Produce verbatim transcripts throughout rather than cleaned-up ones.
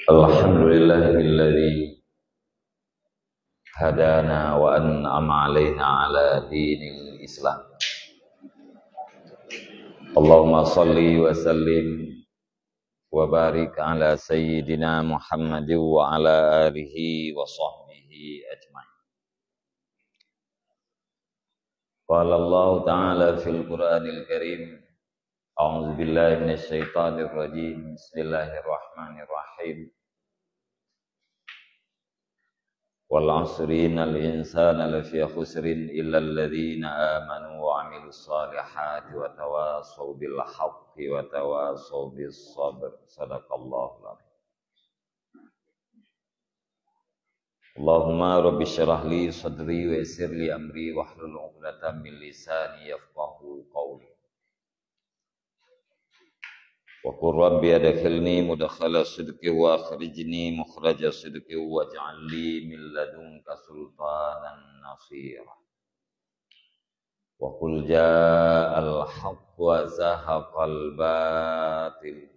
Alhamdulillahilladzi hadana wa an'ama alaina ala dinil Islam. Allahumma salli wa sallim wa barik ala sayyidina Muhammadin wa ala alihi wa sahbihi ajmain. Qala Allahu ta'ala fil Qur'anil Karim, a'udzu billahi minasy syaithanir rajim. Bismillahirrahmanirrahim. Wal 'asri innal insana lafi khusrin illa alladzina amanu wa 'amilus shalihati wa tawashaw bil haqqi wa tawashaw bis sabr. Shadaqallahul 'azim. Allahumma rabbi syrah li sadri wa yassir li amri wahlul 'uqdatam min lisani yafqahu qawli. Wa qur rabbi adkhilni mudkhala sidqin wa akhrijni mukhraja sidqin waj'al li min ladunka sultanan nasira. Wa qul ja'al haqq wa zahaqal batil.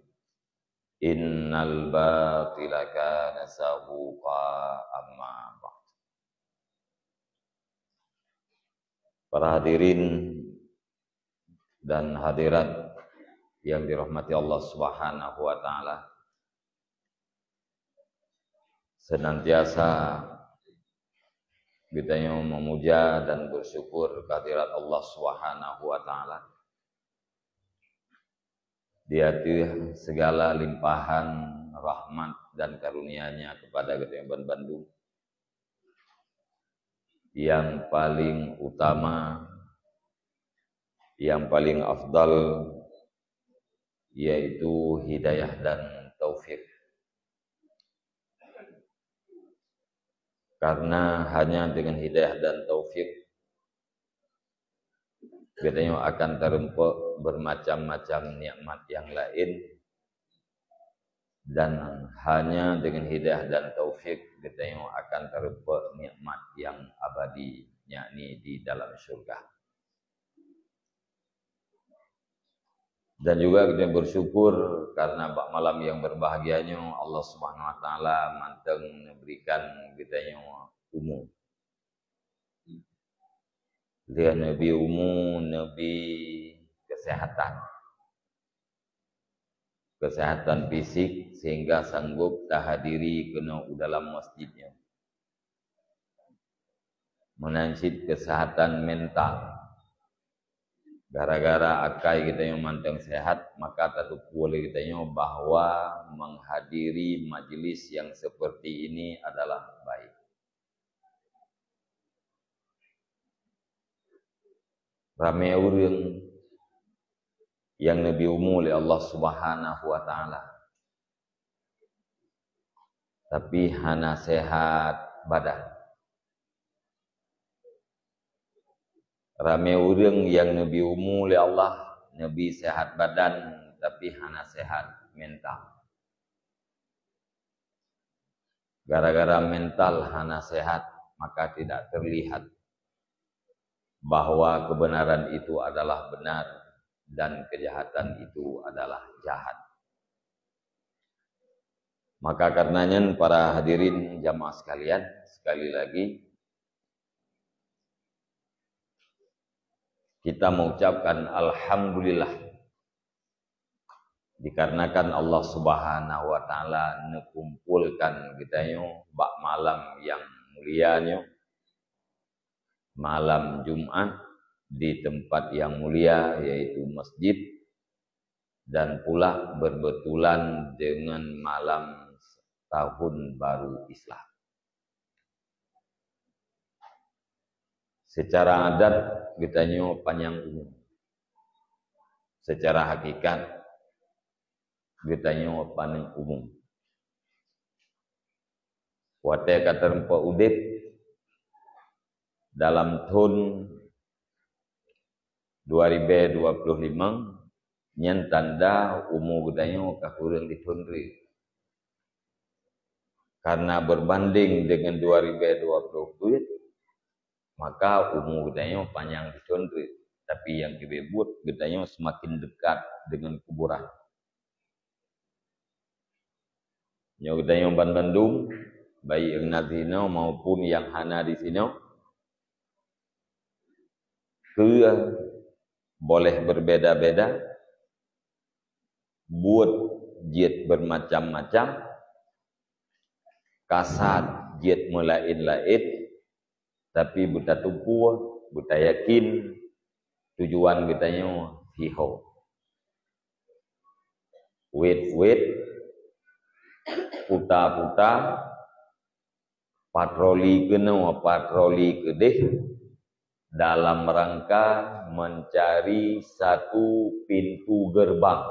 Innal batila kana zahuqa. Amma ba'd. Para hadirin dan hadirat yang dirahmati Allah Subhanahu wa taala, senantiasa geutanyoe memuja dan bersyukur kehadirat Allah Subhanahu wa taala di ateueh segala limpahan rahmat dan karunia-Nya kepada geutanyoe ban bandum. Yang paling utama, yang paling afdal, yaitu hidayah dan taufik. Karena hanya dengan hidayah dan taufik, geutanyoe akan tareumpok bermacam-macam nikmat yang lain, dan hanya dengan hidayah dan taufik geutanyoe akan tareumpok nikmat yang abadi, yakni di dalam syurga. Dan juga kita bersyukur karena bak malam yang berbahagia nyoe Allah Subhanahu wa taala mantong neuberikan geutanyoe umu. Dia neubri umu, neubri kesehatan. Kesehatan fisik sehingga sanggup tahadiri keunoe u dalam masjid nyoe. Meunan cit kesehatan mental. Gara-gara akai geutanyoe mantong sehat, maka tateupeue lé geutanyoe bahwa menghadiri majlis yang seperti ini adalah baik. Ramé ureuëng nyang neubri umu lé Allah Subhanahu wa taala, tapi hana sehat badan. Ramé ureuëng nyang neubri umu lé Allah, neubri sehat badan, tapi hana sehat mental. Gara-gara mental hana sehat, maka tidak terlihat bahwa kebenaran itu adalah benar dan kejahatan itu adalah jahat. Maka karena nyan, para hadirin jamaah sekalian, sekali lagi kita mengucapkan alhamdulillah dikarenakan Allah Subhanahu wa taala neukumpulkan geutanyoe bak malam nyang mulia nyoe, malam Jumat, di tempat yang mulia, yaitu masjid, dan pula berbetulan dengan malam tahun baru Islam. Secara adat geutanyoe panyang umu. Secara hakikat geutanyoe panyang umu. Watée ka teurimong udeb dalam thon dua ribée dua ploh limong, nyan tanda umu geutanyoe ka kureueng di thon treuk. Karena berbanding dengan dua ribée dua ploh peuet, maka umu geutanyoe panyang di thon treuk. Tapi nyang keubiet buet, geutanyoe semakin dekat dengan kuburan. Nyoe geutanyoe banmandum, baik nyang na sinoe maupun nyang hana di sinoe, keue boleh berbeda-beda, buet jeuet bermacam-macam, kasat jeuet meulaén-laén, tapi beutateupeue, beutayakin tujuan geutanyoe siho. Wét-wét, puta-puta, patroli keunoe, patroli keudeh, dalam rangka mencari satu pintu gerbang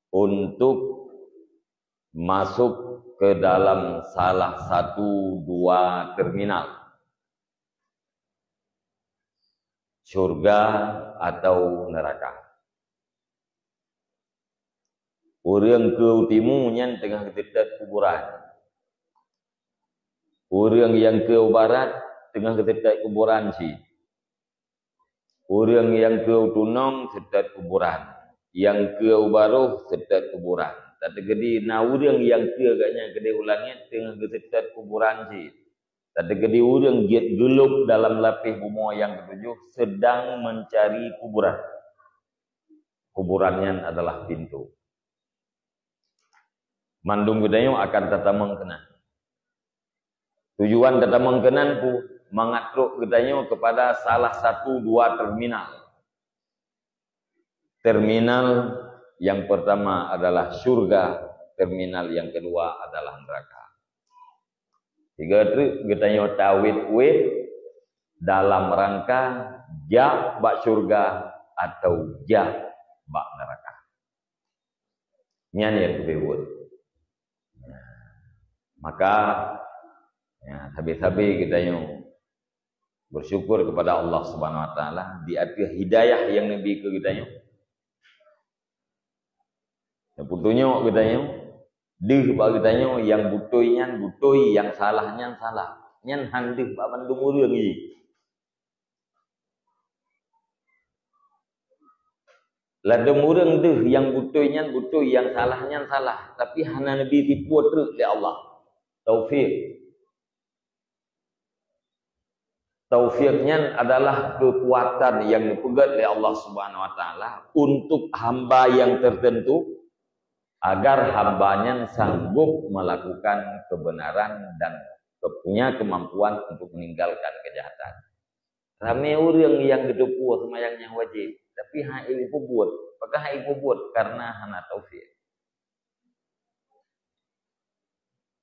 untuk masuk ke dalam salah satu dua terminal, syurga atau neraka. Ureuëng keue timu nyan teungoh geuteutôt kuburan. Ureuëng nyang keue barat teungoh geuteutôt kuburan cit. Ureuëng nyang keue tunong seutôt kuburan, nyang keue baroh seutôt kuburan. Tateukeudi na ureuëng nyang keue geuhnyan keudeh u langét teungoh geuseutôt kuburan cit. Tateukeudi ureuëng jeuet geulôb dalam lapéh bumoe nyang keutujôh sedang mencari kuburan. Kuburan nyan adalah pintu. Mandum geutanyoe akan tatamong keunan. Tujuan tatamong keunan pu mangat trok geutanyoe kepada salah satu dua terminal. Terminal yang pertama adalah syurga, terminal yang kedua adalah neraka. Sigo treuk geutanyoe tawét-wét dalam rangka jak bak syurga atau jak bak neraka. Nyan nyang keubiet. Maka, ya, sabe-sabe geutanyoe bersyukur kepada Allah Subhanahu Wa Taala di ateueh hidayah nyang neubi keu geutanyoe. Nyang peutunyok geutanyoe, deuh bak geutanyoe nyang beutôi nyan beutôi, nyang salah nyan salah. Nyan han deuh bak mandum ureuëng jih. Ladôm ureuëng deuh nyang beutôi nyan beutôi, nyang salah nyan salah, tapi hana neubi tipu treuk lé Allah. Taufik. Taufik nyan adalah keukuatan nyang neupeugét lé Allah Subhanahu Wa Taala untuk hamba nyang tertentu, agar hamba nyan sanggup melakukan kebenaran dan punya kemampuan untuk meninggalkan kejahatan. Ramé ureuëng nyang geuteupeue seumayang nyang wajéb, tapi han ék geupeubuet. Pakon han ék geupeubuet? Karena hana taufik.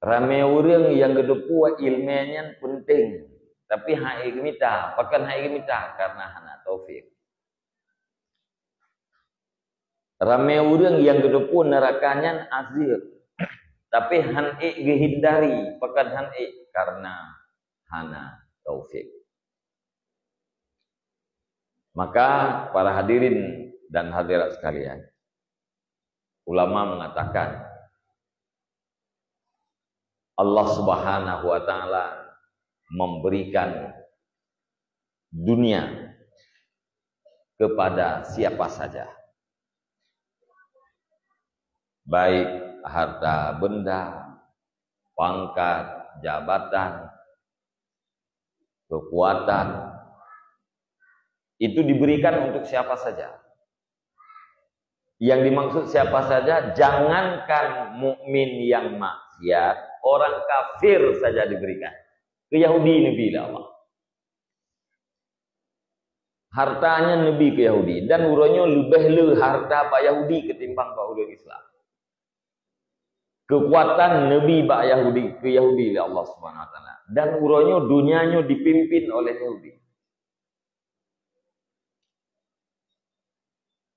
Ramé ureuëng nyang geuteupeue iéleumé nyan peunteng, tapi han ék geumita. Pakon han ék geumita? Karena hana taufik. Ramé ureuëng nyang geuteupeue neuraka nyan azeub, tapi han ék geuhindari. Pakon han ék? Karena hana taufik. Maka, para hadirin dan hadirat sekalian, ulama mengatakan, Allah Subhanahu wa Taala memberikan dunia kepada siapa saja, baik harta benda, pangkat, jabatan, kekuatan, itu diberikan untuk siapa saja. Yang dimaksud siapa saja, jangankan mukmin yang maksiat, orang kafir saja diberikan. Keu Yahudi neubi lé Allah. Harta nyan neubi keu Yahudi, dan uroe nyoe leubeh le harta bak Yahudi ketimbang bak ureuëng Islam. Kekuatan neubi bak Yahudi, keu Yahudi lé Allah Subhanahu wa Taala. Dan uroe nyoe dunia nyoe dipimpin oleh Yahudi.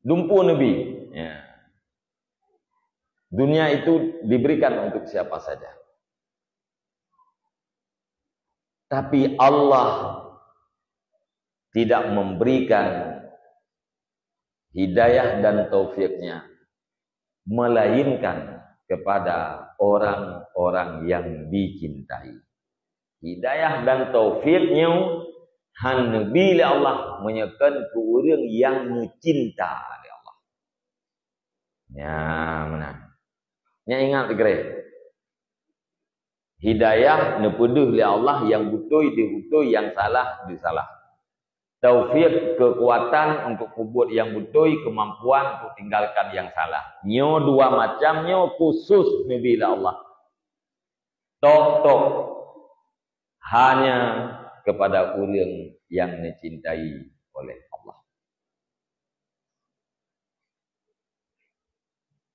Dumpeue neubi. Ya. Dunia itu diberikan untuk siapa saja. Tapi Allah tidak memberikan hidayah dan taufiknya, melainkan kepada orang-orang yang dicintai. Hidayah dan taufik nyoe han neubi lé Allah meunyoe kon keu ureuëng nyang neucinta lé Allah. Nyan meunan. Nyan ingat, Teungku. Hidayah neupeudeuh lé Allah, nyang beutôi deuh beutôi, nyang salah deuh salah. Taufik, keukuatan untuk peubuet nyang beutôi, keumampuan untuk tinggalkan nyang salah. Nyoe dua macam nyoe khusus neubi lé Allah. Tok-tok hanya kepada ureuëng nyang neucintai oleh Allah.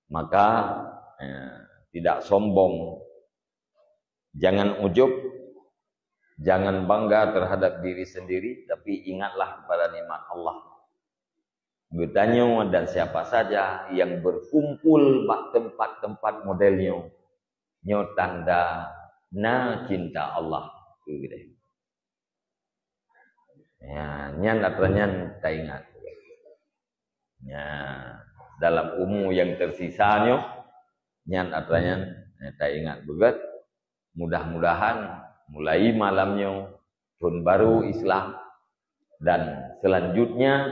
Maka, eh, tidak sombong, jangan ujub, jangan bangga terhadap diri sendiri, tapi ingatlah kepada nikmat Allah. Geutanyoe dan siapa saja yang berkumpul bak tempat-tempat model nyoe, nyoe tanda na cinta Allah keu geutanyoe. Ya, nyan atra nyan taingat. Ya, dalam umu nyang tersisa nyoe, nyan atra nyan, eh, taingat beugét. Mudah-mudahan mulai malam nyoe, thon baru Islam, dan selanjutnya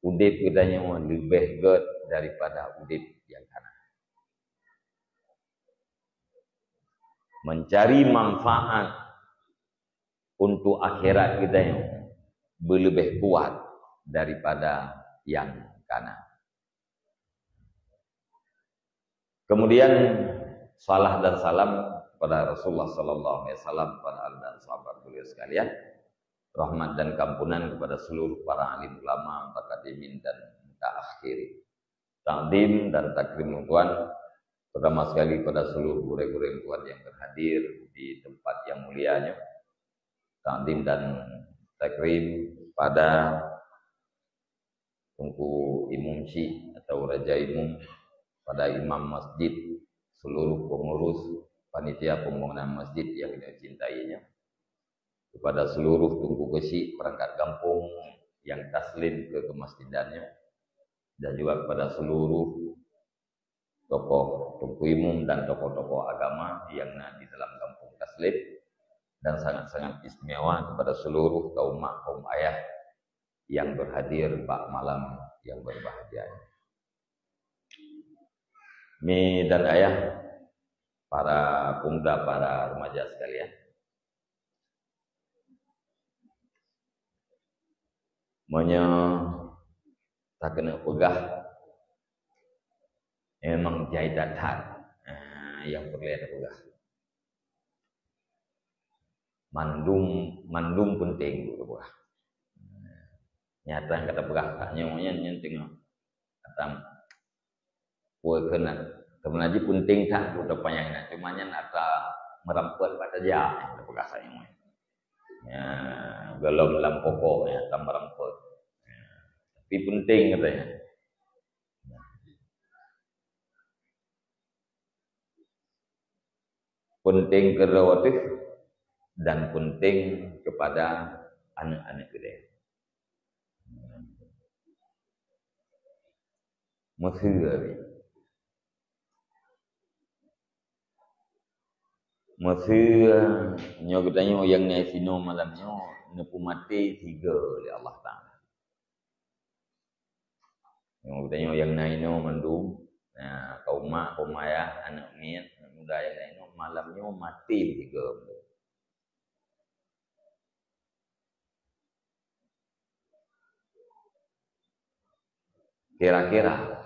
udeb geutanyoe leubeh gét daripada udeb nyang kana. Mencari manfaat untuk akhirat geutanyoe beuleubeh kuat daripada nyang kana. Kemudian, salam dan salam kepada Rasulullah sallallahu alaihi wasallam, kepada ahli dan sahabat beliau sekalian. Rahmat dan keampunan kepada seluruh para alim ulama, mutaqaddimin dan mutaakhirin. Takdim dan takrim lôn tuan, pertama sekali kepada seluruh gurée-gurée lôn tuan yang berhadir di tempat yang mulia nyoe. Takdim dan takrim pada Teungku Imum Syik atau Raja Imum, pada imam masjid, seluruh pengurus panitia pembangunan masjid yang kita cintai nyoe, kepada seluruh Teungku Keuchik perangkat gampông yang taslim ke kemasjidan nyoe, dan juga kepada seluruh tokoh Teungku Imum dan tokoh-tokoh agama yang na di dalam gampông taslim, dan sangat-sangat istimewa kepada seluruh kaum mak, kaum ayah yang berhadir bak malam yang berbahagia ini. Mi dan ayah, para pemuda, para remaja sekalian, meunyoe takeuneuk peugah, memang jai that-that, ah, nyang peureulée tapeugah. Mandum, mandum peunteng tapeugah. Nyata kata peugah tanyoe nyan, nyan teungoh datang Peue keunan, sebenarnya peunteng that untuk teupanyang nyan, cuma nyan atra meurampot bak tajak, nyang teupeugah saat nyoe. Ya, golom lam pokok, ya, atra meurampot. Ya, tapi peunteng katanya. Peunteng keudroe teuh dan peunteng kepada aneuk-aneuk geude. Meuseu, meuseu nyoe geutanyoe nyang na sinoe malam nyoe neupeumaté sigoe lé Allah Taala. Nyoe geutanyoe nyang na inoe mandum, na kaum mak, kaum ayah, aneuk miet, aneuk muda nyang na inoe, malam nyoe maté sigoe. Kira-kira,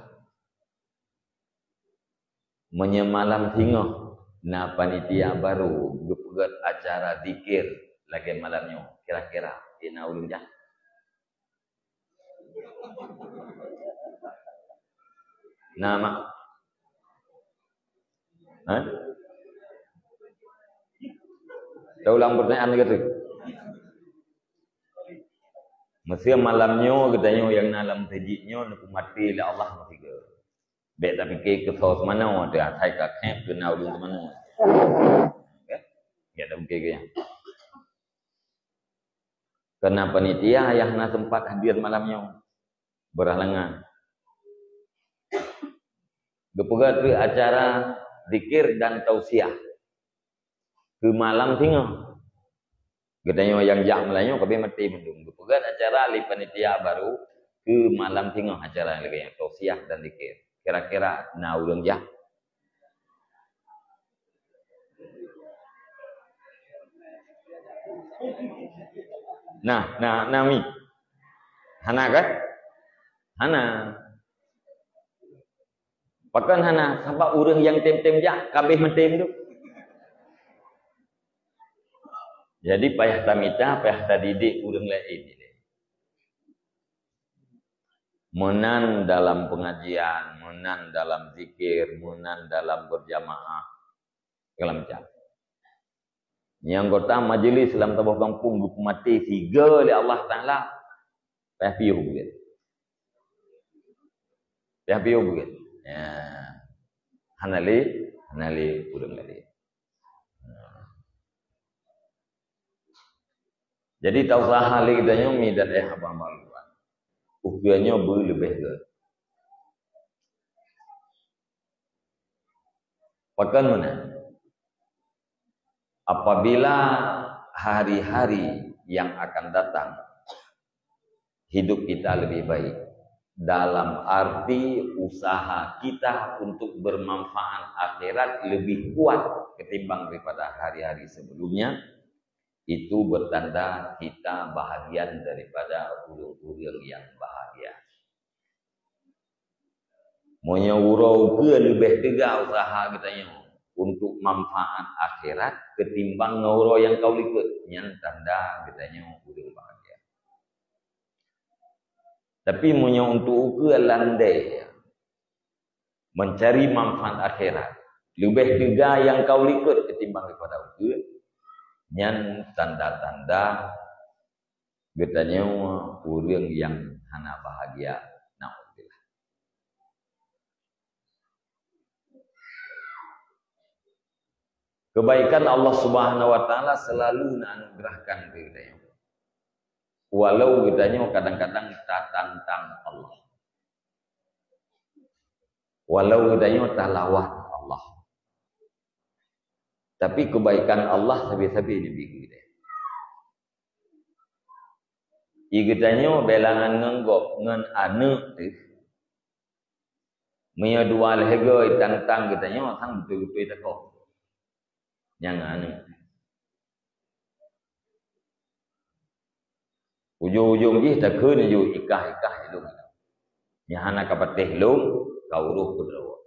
meunyoe malam singoh na panitia baru geupeugét acara zikir lagée malam nyoe, kira-kira na ureuëng jak? Na, mak? Hah? Taulang pertanyaan lagée tu. Meuseu malam nyoe geutanyoe nyang na lam teujih nyoe neupeumaté lé Allah meusigoe. Bék tapike keu soe seumanoe teuh, asai ka khép keu na ureuëng seumanoe. Oke? Bék tapike keu nyan. Keu na panitia nyang na sempat hadir malam nyoe, beurhalangan. Geupeugah keu acara zikir dan tausiah keu malam singoh. Geutanyoe nyang jak malam nyoe ka abéh maté mandum. Geupeugét acara lé panitia baru keu malam singoh acara lagée nyan, tausiah dan zikir. Kira-kira na ureuëng jak? Nah, nah, nah, mi. Hana kan? Hana. Pakon hana? Sabab ureuëng nyang tem-tem jak, ka abéh meutem tu. Jadi payah tamita, payah tadidik ureuëng laén. Meunan dalam pengajian, meunan dalam zikir, meunan dalam berjamaah, segala macam. Nyang anggota majelis lam saboh gampông geupeumaté sigoe lé Allah Taala, payah piôh buet. Payah piôh buet. Ya. Hana lé, hana lé ureuëng laén. Jadi, tausaha lé geutanyoe mi dan eh abang-abang luwan. Ukeue nyoe beuleubeh geuh. Pakon meunan? Apabila hari-hari yang akan datang, hidup kita lebih baik, dalam arti usaha kita untuk bermanfaat akhirat lebih kuat ketimbang daripada hari-hari sebelumnya, itu bertanda kita bahagian daripada ureuëng-ureuëng yang bahagia. Meunyoe uroe ukeue leubeh teuga usaha geutanyoe untuk manfaat akhirat ketimbang ngon uroe nyang ka likot, nyan tanda geutanyoe ureuëng bahagia. Tapi meunyoe untuk ukeue landai, mencari manfaat akhirat, leubeh teuga nyang ka likot ketimbang daripada ukeue, nyan tanda-tanda geutanyoe ureuëng nyang hana bahagia. Naudzubillah. Kebaikan Allah Subhanahu wa Taala selalu na anugerahkan keu geutanyoe. Walau geutanyoe kadang-kadang tatantang Allah. Walau geutanyoe talawan Allah. Tapi kebaikan Allah sabe-sabe neubi keu geutanyoe. Ie geutanyoe beulangan ngon gob, ngon aneuëk teuh. Meunyoe dua lhée goe tantang geutanyoe, sang beutôi-beutôi takot. Nyang aneuëk. Ujong-ujong jih takheun ju ikah-ikah ilong. Nyang hana ka patéh lom, ka uroh keudroe.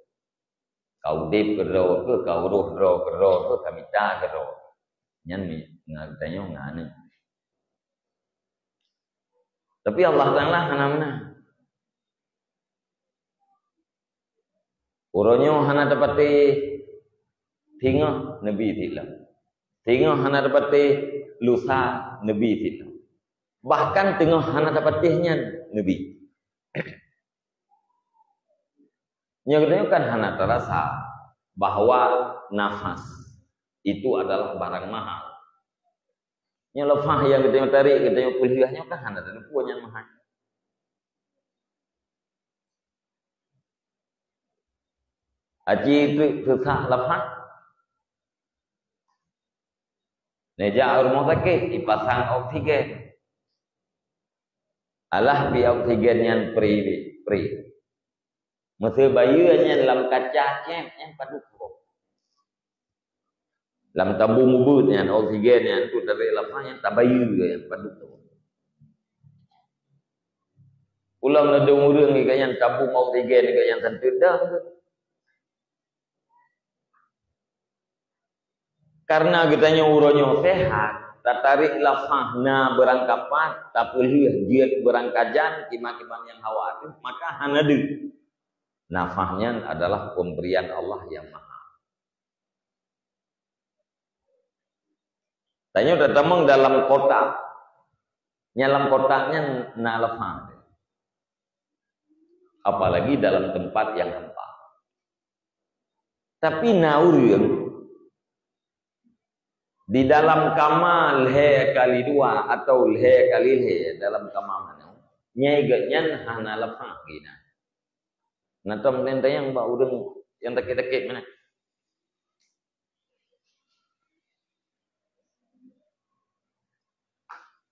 Ka udeb keudroe keuh, ka uroh droe keudroe keuh, ka mita keudroe. Nyan mi-, ngon geutanyoe ngon aneuëk. Tapi Allah Taala hana meunan. Uroe nyoe hana tapatéh, singoh neubi sit lom. Singoh hana tapatéh, lusa neubi sit lom. Bahkan teungoh hana tapatéh nyan neubi. Nyoe geutanyoe kan hana tarasa bahwa nafas itu adalah barang mahal. Nyoe leupah nyang geutanyoe tarek, geutanyoe peulheueh nyoe kan hana tateupeue nyan mahal. Aci itu susah leupah. Neujak rumoh sakét, ipasang oksigen. Alah bi oksigen nyan pri, pri. Meuseubayeue nyan lam kaca céb nyan padub. Lam tabung ubeut nyan, oksigen nyan tu dari lapang nyan tabayeue nyan padub. Ulang ladong ureuëng ikan nyan tabung oksigen ikan nyan santeuet dah. Karena geutanyoe uroe nyoe sehat, tatarik lafah na beurangkapat, tapeulheueh jeuet beurangkajan, kima-kima nyang hawa teuh, maka hana deuh. Nafah nyan adalah pemberian Allah yang maha. Tanyoe tatamong dalam kotak. Nyan lam kotak nyan na lafah. Apalagi dalam tempat yang hampa. Tapi na ureuëng di dalam kama lhée kali dua atau lhée kali lhée dalam kama manoe, nyai geuh nyan hana lafah geuh na. Na tom teuntang bak ureuëng nyang takét-takét meunan.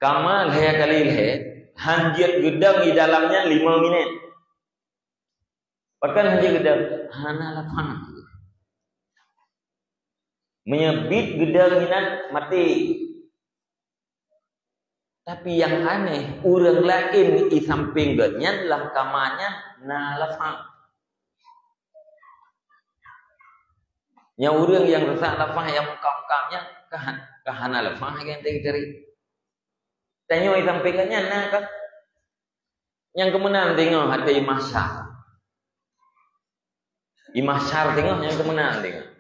Kama lhée kali lhée, han jeuet geudong di dalam nyan lima minét. Pakon hana geudong, hana lafah. Meunyoe bit geudong inan maté. Tapi nyang aneh, ureuëng laén di sampéng geuh nyan lam kama nyan na lafah. Nyang ureuëng nyang rusak lafah nyang mukam-mukam nyan ka, ka hana lafah nyang teuka. Tanyoe di sampéng geuh nyan na ka. Nyang keumeunang teungoh até i mahsyar. I mahsyar teungoh nyang keumeunang teungoh.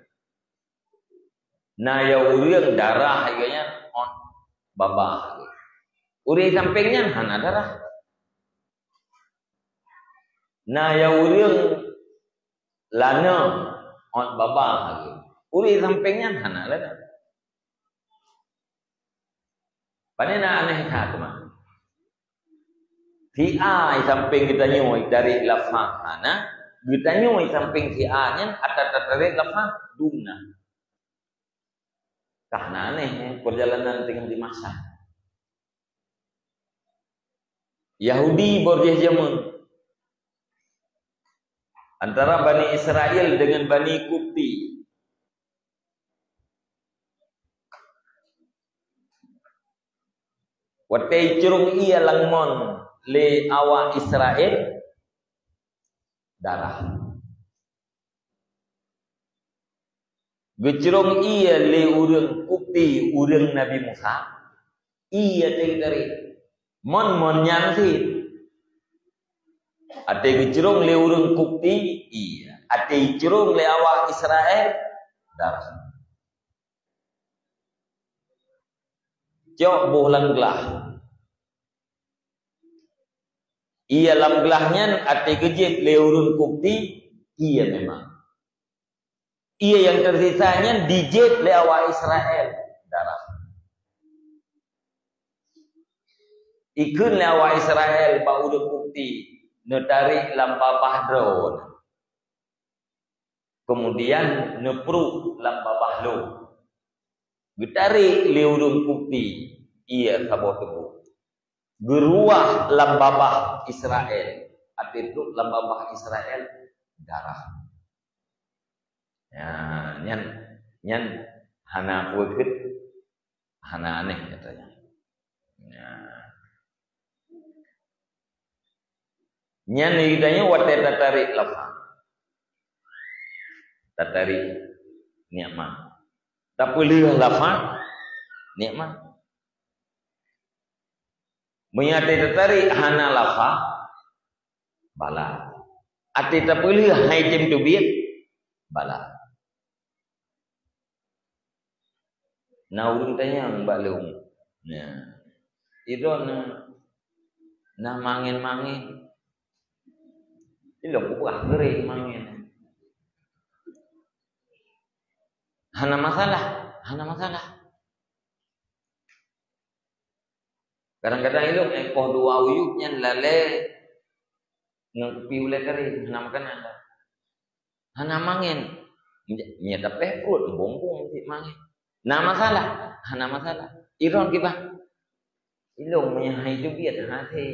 Na nyang ureuëng darah geuh nyan ot babah. Ureuëng sampéng nyan hana darah. Na nyang ureuëng lanong ot babah. Ureuëng sampéng nyan hana lanong. Pane na aneh that teuma. Si A di sampéng geutanyoe tarék lafah hana, geutanyoe di sampéng si A nyan ata tatarék lafah dum na. Ka hana aneh, eh, peurjalanan teungoh di mahsyar. Yahudi bor jih jameun antara Bani Israel deungon Bani Kupti. Watée jicrông ié lam mon lé awak Israel, darah. Geucrông ié lé ureuëng Kupti, ureuëng Nabi Musa, ié teuka. Mon-mon nyan cit. Watée geucrông lé ureuëng Kupti, ié. Watée jicrông lé awak Israel, darah. Cok boh lam glah. Ié lam glah nyan watée geujieb lé ureuëng Kupti, ié memang. Ié nyang teusisa nyan dijieb lé awak Israel, darah. Ikheun lé awak Israel bak ureuëng Kupti, "Neutarék lam babah droe." Keumudian neupruet lam babah lôn. Geutarék lé ureuëng Kupti ié saboh teungku. Geuruwah lam babah Israel. Watée trok lam babah Israel, darah. Nyan, nyan, nyan hana peue keuh, hana aneh katanya. Nyan. Nyan geutanyoe watée tatarék lafah. Tatarék nikmat. Tapeuleueh lafah nikmat. Meunyoe watée tatarék hana lafah, bala. Watée tapeuleueh han item teubiet, bala. Na ureuëng tanyong bak lôn, "Nyan, droeneuh na mangén-mangén?" Ilôn peugah geureng mangén. Hana masalah, hana masalah. Kadang-kadang ilôn éh poh dua u yup nyan lalée ngon kupi ulée kari, hana makanan dah. Hana mangén. Nyan tapéh pruet bong-bong cit mangén. Na masalah? Hana masalah. Droeneuh kiban? Ilôn meunyoe han teubiet hasé.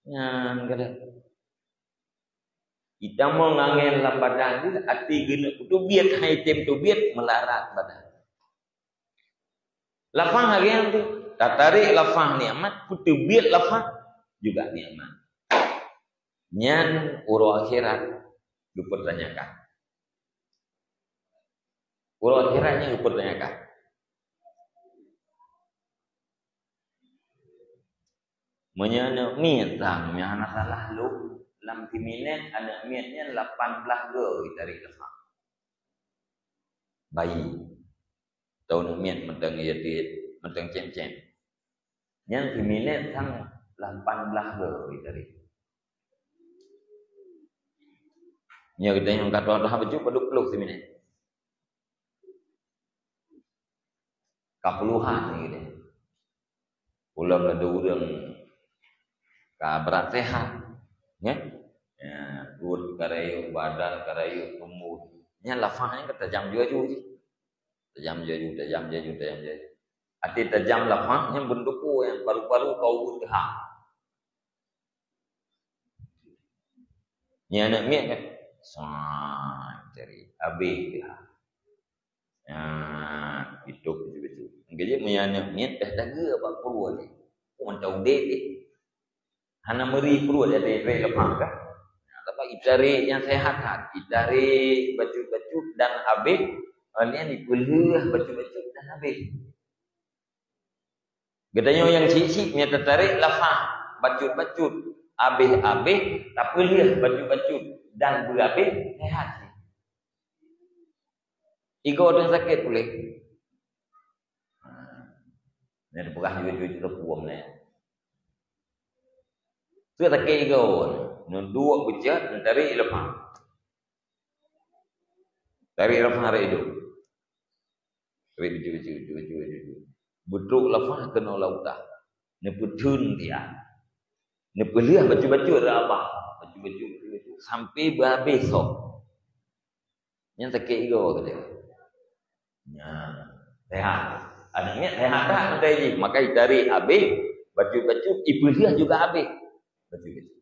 Nyan kada. Itamong angén lam badan jih, watée geuneuk teubiet, han item teubiet, meularat badan. Lafah lagée nyan teuh, tatarék lafah nikmat, peuteubiet lafah juga nikmat. Nyan uroe akhirat geupeutanyakan. Uroe akhirat nyan geupeutanyakan. Meunyoe aneuëk miet sang, meunyoe hana salah lôn, lam siminét aneuëk miet nyan lapan blaih goe jitarék lafah. Bayi. Atau aneuëk miet mantong yatiet, mantong cém-cém. Nyan siminét sang lapan blaih goe jitarék. Nyoe geutanyoe ka tuha-tuha bacut padub ploh siminét. Ka puluhan gitu. Ulôn ladôm ureuëng ka brat sehat, ya. Ya, pruet ka rayeuk, badan ka rayeuk, tumbôh. Nyan lafah nyan ka tajam ju-aju jih. Tajam ju-aju, tajam ju-aju, tajam ju-aju. Watée tajam lafah nyan beuntuko nyan paru-paru ka ubeut teuhah. Nyan aneuk miet kan? Sat, jari. Abéh dia. Nah, itu betul-betul. Jadi, meunyo aneuk miet dah dageur bak pruet ni. Oh, mantong udép ni. Hana meuri pruet, jadi trek leupah kan? Nah, leupah itarék nyang seuhat-hat. Itarék bacut-bacut dan abéh, nyan ipeulheueh bacut-bacut dan abéh. Geutanyoe nyang syiek-syiek meunyo tatarék lafah bacut-bacut, abéh-abéh, tapeulheueh bacut-bacut dan beuabéh, seuhat. Igoe teuh sakét puléh. Nyan peugah jujur-jujur puom nyan. Teuh sakét igoe. Neuduek beucet, neutarék lafah. Tarék lafah rot idong. Beutrok lafah keunoe lam utak. Neupeutheun dia. Neupeulheueh bacut-bacut rot abah. Bacut-bacut, bacut-bacut. Sampai beuabéh soe. Nyan sakét igoe keu dia. Nyan. Seuhat. Aneuk miet seuhat that meutai jih. Maka itarék abéh, bacut-bacut, ipeulheueh juga abéh. Bacut-bacut.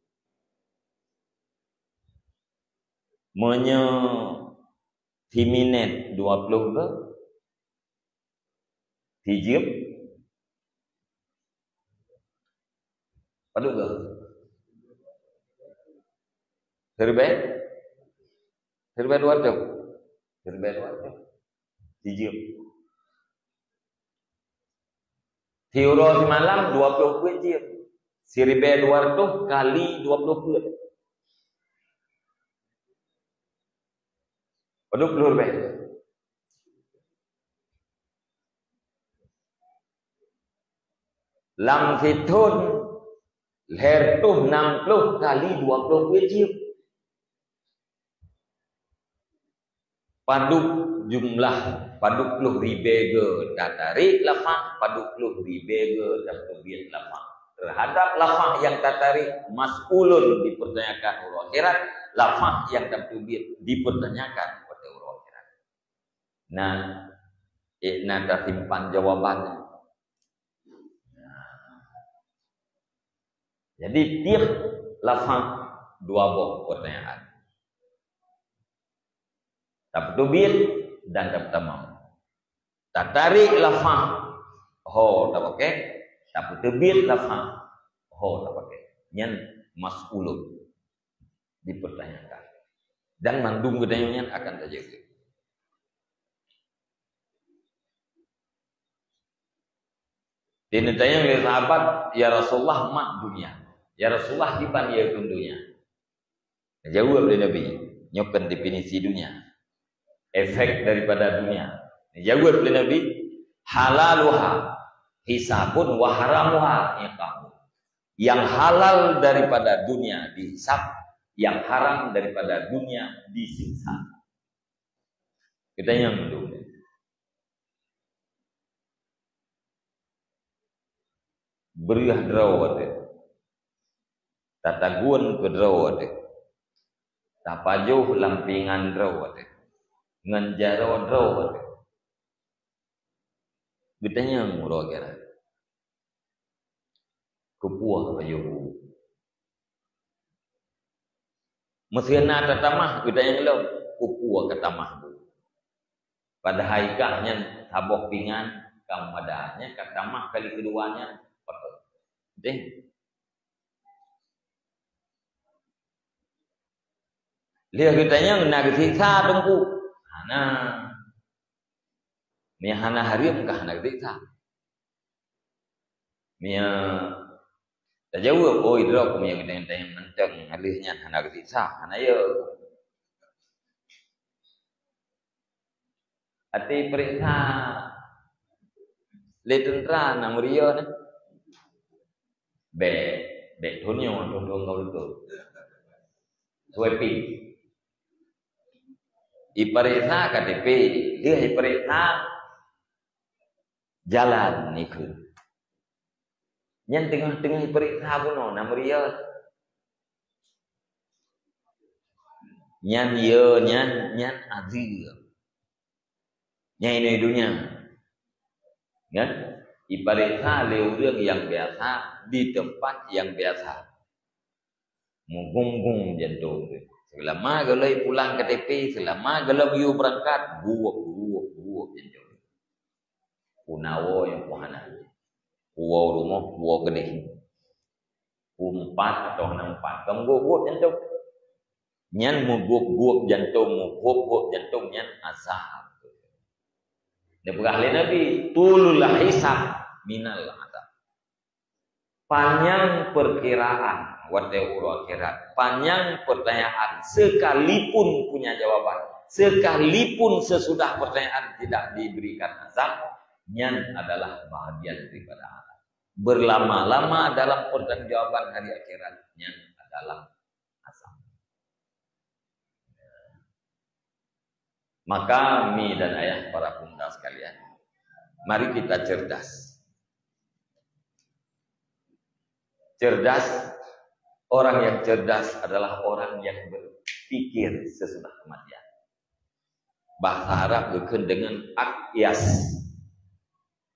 Meunyo siminét dua ploh go, sijeuem, padub go? Siribèe? Siribèe dua reutôh? Siribèe dua reutôh. Sijeuem. Siuroe simalam dua ploh peuet jeuem. Siribèe dua reutôh kali dua ploh peuet. Padub ploh ribèe? Lam sithon lhèe reutôh nam ploh kali dua ploh peuet jeuem. Padub jumlah, padub ploh ribèe go tatarék lafah, padub ploh ribèe go tapeubiet lafah. Terhadap lafah nyang tatarék, mas'ulun, dipertanyakan uroe akhirat, lafah nyang tapeubiet dipertanyakan pada uroe akhirat. Nah, eh, na tasimpan jawabannya. Jadi, tiep lafah dua boh pertanyaan. Tapeuteubiet dan tapeutamong. Tatarék lafah, ho tapakèk, tapeuteubiet lafah, ho tapakèk. Nyan mas'ulun, dipertanyakan. Dan mandum geutanyoe nyan akan tajaga. Di neutanyong lé sahabat, "Ya Rasulullah, ma dunya? Ya Rasulullah, kiban ye kheun donya?" Jaweueb lé Nabi, nyoe kan definisi dunya. Efek daripada dunya. Jaweueb lé Nabi, "Halaluha hisabun wa haramuha iqabun." Yang halal daripada dunia dihisab, yang haram daripada dunia disiksa. Geutanyoe dulu. Breueh droe teuh. Tatagun keu droe teuh. Tapajoh lam pingan droe teuh. Ngon jaroe droe teuh. Geutanyoe uroe akhirat. Keupeue ka yoh bu? Meuseu na tatamah geutanyoe lom, keupeue ka tamah bu? Padahai kah nyan saboh pingan ka mada, nyan ka tamah kali keudua nyan, beutôi. Deh. Lheueh geutanyoe na geusiksa teungku. Hana. Meunyo hana hareuem kah hana geusiksa. Meunyo tajaweueb, "Oi, droe, meunyo geutanyoe mantong haleueh nyan hana geusiksa, hana yo." Até peuriksa lé teuntra na meuriyo na. Bèk, bèk thon nyoe, thon-thon ka beutôi. Sweeping. Ipareksa K T P, lheueh ipareksa jalan ikheun. Nyan teungoh-teungoh ipareksa bunoe na meuriyo. Nyan yo, nyan, nyan azeub. Nyan inoe donya. Kan? Ipareksa lé ureueng nyang biasa di teumpat nyang biasa. Meugung-gung jantong teuh. Seulama golom pulang K T P, seulama golom yue beurangkat, buok, buok, buok, jantung. Peunawoe nyang peuhana. Puwoe rumoh, puwoe keudeh. Peuempat atau hana empat, ka meuguok-guok jantung. Nyan meuguok-guok jantung, meuguok-guok jantung nyan azab. Neupeugah lé Nabi, "Tulul hisab minal azab." Panyang peukiraan watée uroe akhirat, panyang pertanyaan, sekalipun punya jawaban, sekalipun sesudah pertanyaan tidak diberikan azab, nyan adalah bahagian daripada azab. Berlama-lama dalam pertanggungjawaban hari akhirat, nyan adalah azab. Maka, mi dan ayah, para pemuda sekalian, mari kita cerdas. Cerdas, orang yang cerdas adalah orang yang berpikir sesudah kematian. Bahasa Arab geukheun dengan akyas.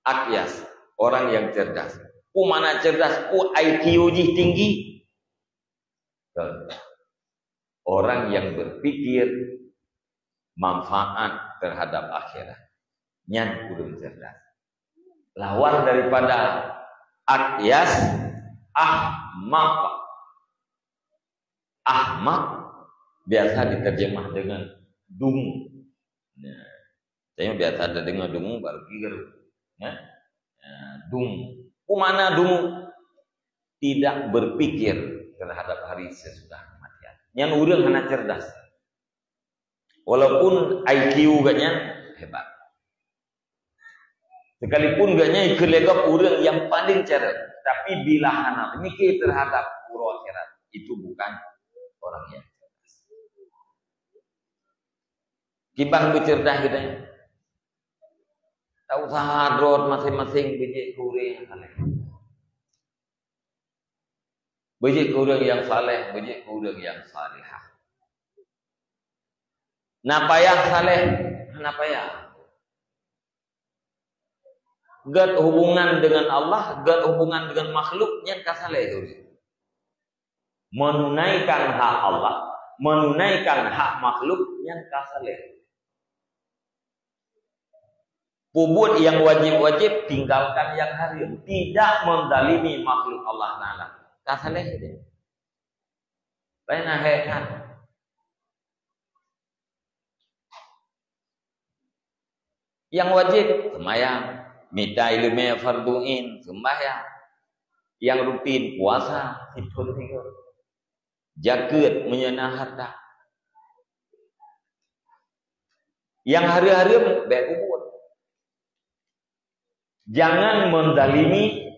Akyas, orang yang cerdas. Peue makna cerdas? Peue I Q jih tinggi. Orang yang berpikir manfaat terhadap akhirat. Nyan ureuëng cerdas. Lawan daripada akyas, ahmaq. Ahmaq biasa diterjemah dengan dungu. Nah, saya biasa terdengar dungu baru tiga. Nah, nah, dungu. Peue makna dungu? Tidak berpikir terhadap hari sesudah kematian. Nyan ureuëng hana cerdas. Walaupun I Q geuhnyan hebat. Sekalipun geuhnyan ikheun lé gob ureuëng nyang paling cerdas, tapi bila hana mikir terhadap uroe akhirat, itu bukan orang yang cerdas. Kiban beucerdas geutanyoe. Tak usah hadrot masing-masing beujeuet keu ureuëng nyang saleh. Beujeuet keu ureuëng nyang saleh, beujeuet keu ureuëng nyang salihah. Na payah saleh, na payah. Gét hubungan dengan Allah, gét hubungan dengan makhluk, nyan ka saleh ureuëng. Menunaikan hak Allah, menunaikan hak makhluk, nyan ka saleh. Peubuet nyang wajéb-wajéb, tinggalkan nyang hareuem. Tidak menzalimi makhluk Allah Taala. Ka saleh deh. Lain na hék kan? Nyang wajéb, seumayang. Mita ileumé fardu ain, seumbahyang. Nyang rutin, puasa, sithon sigoe. Jakeuet meunyoe na harta. Nyang hareuem-hareuem bék peubuet. Jangan menzalimi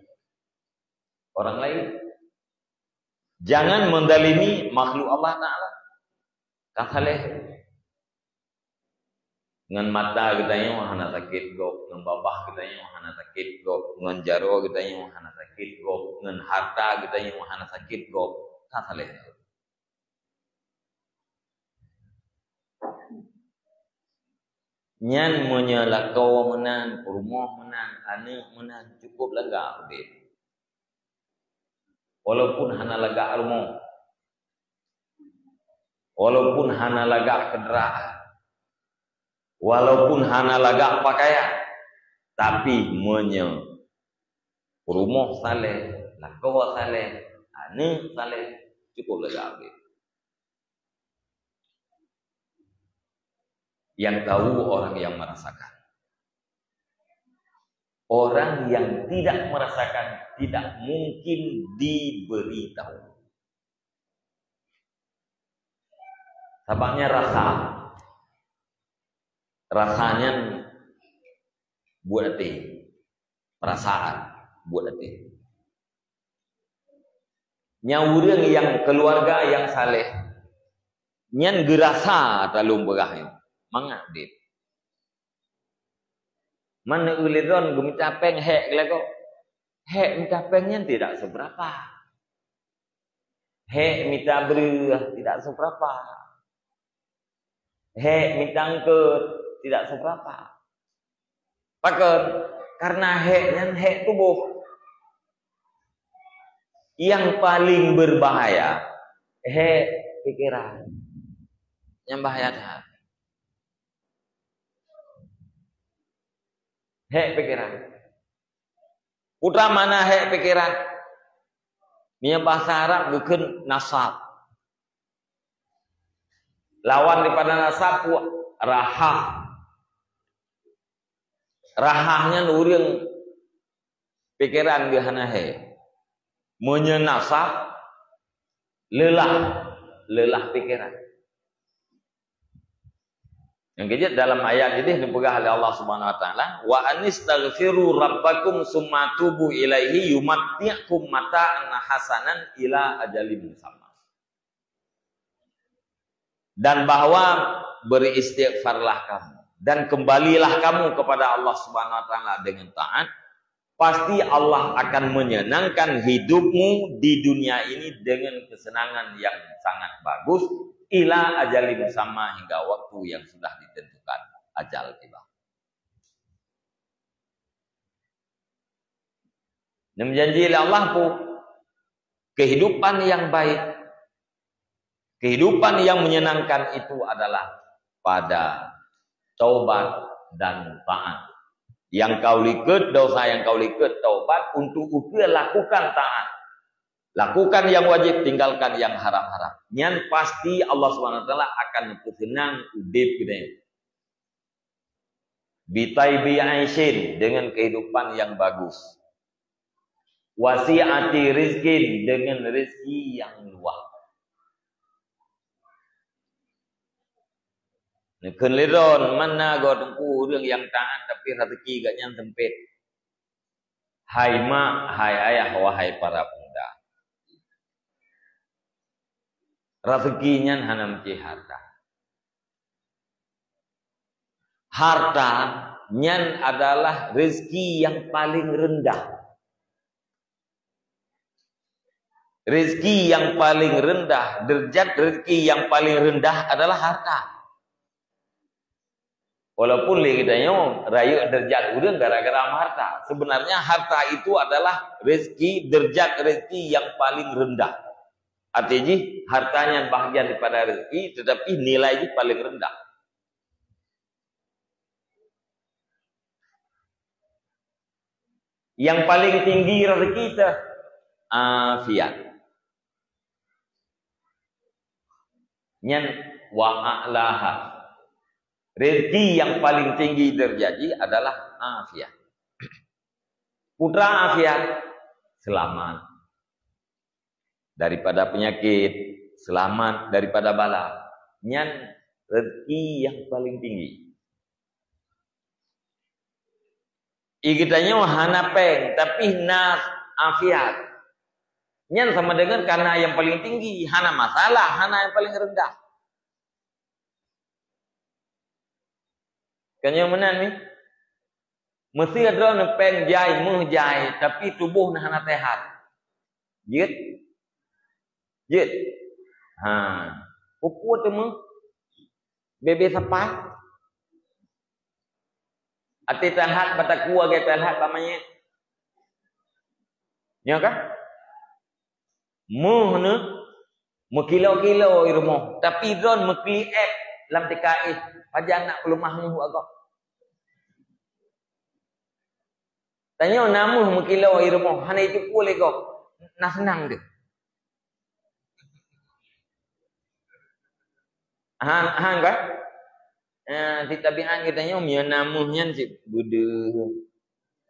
orang lain. Jangan menzalimi makhluk Allah Taala. Ka saleh. Ngon mata geutanyoe hana sakét gob, ngon babah geutanyoe hana sakét gob, ngon jaroe geutanyoe hana sakét gob, ngon harta geutanyoe hana sakét gob, ka saleh. Nyan meunyoe lakoe meunan, peurumoh meunan, aneuëk meunan, cukup lagak udeb. Walaupun hana lagak rumoh, walaupun hana lagak kendaraan, walaupun hana lagak pakaian, tapi meunyoe rumoh saleh, lakoe saleh, aneuëk saleh, cukup lagak udeb. Yang tahu orang yang merasakan. Orang yang tidak merasakan tidak mungkin diberitahu. Sababnya rasa. Rasa nyan buet até. Perasaan buet até. Nyang ureuëng nyang keuluwarga nyang saleh, nyan geurasa ata lôn peugah nyoe, mangat udeb. Meunyoe lé droe geumita péng hék lagoe, hék mita péng nyan tidak seberapa. Hék mita breueh tidak seberapa. Hék mita eungkôt tidak seberapa. Pakon? Karena hék nyan hék tuboh. Yang paling berbahaya, hék pikeran. Nyang bahaya that. Hék pikeran. Peue makna hék pikeran? Meunyoe bahasa Arab geukheun nasab. Lawan daripada nasab peue? Raha. Raha nyan ureuëng pikeran geuh hana hék. Meunyoe nasab, leulah, leulah pikeran. Nyang keujeuet dalam ayat jih neupeugah lé Allah Subhanahu wa Taala, "Wa anistaghfiru rabbakum tsumma tubu ilaihi yumatti'kum mata'an hasanan ila ajalin musamma." Dan bahwa beristighfarlah kamu dan kembalilah kamu kepada Allah Subhanahu wa Taala dengan taat, pasti Allah akan menyenangkan hidupmu di dunia ini dengan kesenangan yang sangat bagus, ila ajalin musamma, hingga waktu yang sudah ditentukan, ajal tiba. Dan janji lé Allah peue? Kehidupan yang baik, kehidupan yang menyenangkan itu adalah pada taubat dan taat. Nyang ka u likot, dosa nyang ka u likot, taubat, untuk ukeue lakukan taat. Lakukan yang wajib, tinggalkan yang haram-haram. Nyan pasti Allah Subhanahu wa Taala akan peuseunan udeb geutanyoe. Bitaibi aisin, dengan kehidupan yang bagus. Wasi'ati rizkin, dengan rezeki yang luas. Neukheun lé droe, mana goe teungku ureuëng nyang taat tapi rezeki geuh nyan sempit. Hai mak, hai ayah, wahai para pemuda. Rezeki nyan hana meucit harta. Harta nyan adalah rezeki yang paling rendah. Rezeki yang paling rendah, derajat rezeki yang paling rendah adalah harta. Walaupun lé geutanyoe rayeuk derajat ureuëng gara-gara meuharta. Sebenarnya harta itu adalah rezeki, derajat rezeki yang paling rendah. Arti jih, harta nyan bahagian daripada rezeki, tetapi nilai jih paling rendah. Yang paling tinggi rezeki teuh afiat. Nyan wa a'laha. Rezeki yang paling tinggi derajat jih adalah afiat. Peue treuk afiat? Selamat daripada penyakit, selamat daripada bala. Nyan rezeki yang paling tinggi. Ie geutanyoe hana péng, tapi na afiat. Nyan sama dengan kana nyang paling tinggi, hana masalah, hana nyang paling rendah. Kan nyoe meunan ni. Meusé droeneuh péng jai, méuh jai, tapi tuboh na hana sehat. Jeuet? Jeuet? Ha. Peue-peue teuma? Bebe sapai? Até that bak takue lagée that bak manyét. Nyo ka? Méuh neuh meukilo-kilo i rumoh, tapi droeneuh meukli ék lam tika éh, pajan nak peuleumah méuh agoe. Tanyoe na méuh meukilo i rumoh, hana jiteupeue lé gob, na seunang deuh. Han, han ka? Eh, si tabiat geutanyoe meunyoe na méuh nyan cit beudeuh.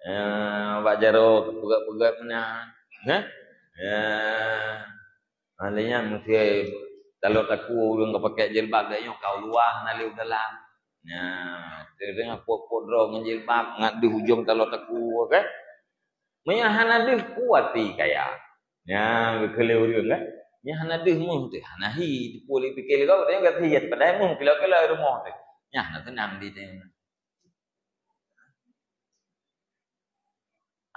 Eh, bak jaroe peugét-peugét meunan. Hah? Ya. Hal nyan mesti talot takue ureuëng ka pakai jilbab geutanyoe ka u luwa hana lé u dalam. Nah, teudeungoe pot-pot droe ngon jilbab ngat deuh ujong talot takue kan? Meunyoe hana deuh kuat pi kaya. Nyan geukheun lé ureuëng kan? Nyan hana deuh méuh teuh, hana hi, teupue lé pike lé gob, teunyata gata hiet padahai méuh kilo-kilo i rumoh teuh. Nyan hana seunang di teuh.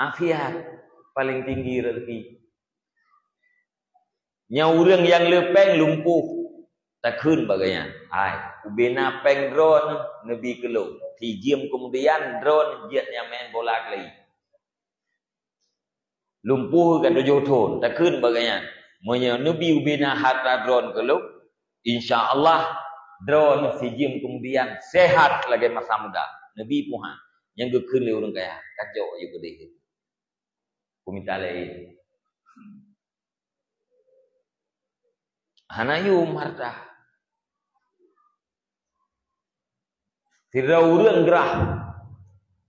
Afiat paling tinggi rezeki. Nyan ureuëng nyang le péng lumpuh, takheun bak gobnyan, "Hai, ubena péng droeneuh neubi keu lôn." Sijeuem keumudian droeneuh jeuet nyang main bola keulayi. Lumpuh ka tujoh thon, takheun bak gobnyan, "Meunyoe neubi ubena hareuta droeneuh keu lôn, insya Allah Droeneuh sijeuem keumudian sehat lagée masa muda. Neubi puhan nyang geukheun lé ureuëng kaya, "Kacok yue keudeh, kumita laén." Hana yuem hareuta. Sidroe ureuëng grah,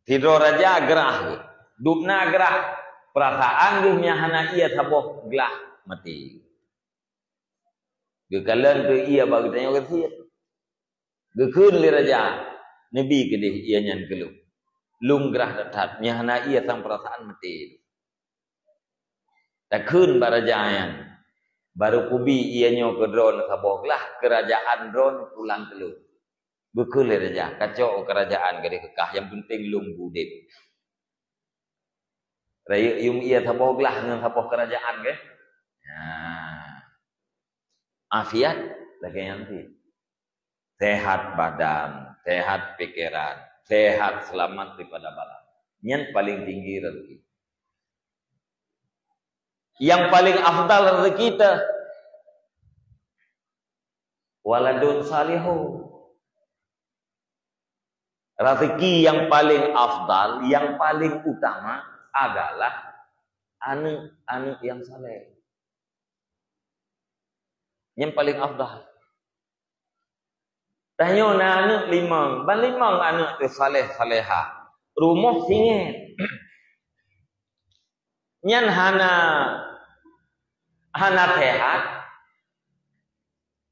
sidroe raja grah, dubna grah, peurasaan geuh nyang hana ié saboh glah maté. Geukalon teu ié bak geutanyoe gasien. Geukheun lé raja, "Neubi keudeh ié nyan keu lôn. Lôn grah that-that, nyang hana ié sang peurasaan maté." Takheun bak raja nyan, "Barô kubi ié nyoe keu droeneuh saboh glah, keurajeuen droeneuh pulang keu lôn." Geukheun lé raja, "Kacok keurajeuen gadeh keukah, nyang peunteng lôn udeb." Rayeuk yuem ié saboh glah ngon saboh keurajeuen, kan? Nah, afiat lagée nyan cit. Sehat badan, sehat pikeran, sehat seulamat daripada bala. Nyan paleng tinggi rezeki. Nyang paleng afdal rezeki teuh, waladun salihun. Rezeki nyang paleng afdal, nyang paleng utama adalah aneuëk-aneuëk nyang saleh. Nyang paleng afdal. Tanyoe na aneuëk limong, ban limong aneuëk teuh saleh-salehah. Rumoh singoh. Nyan hana, hana sehat.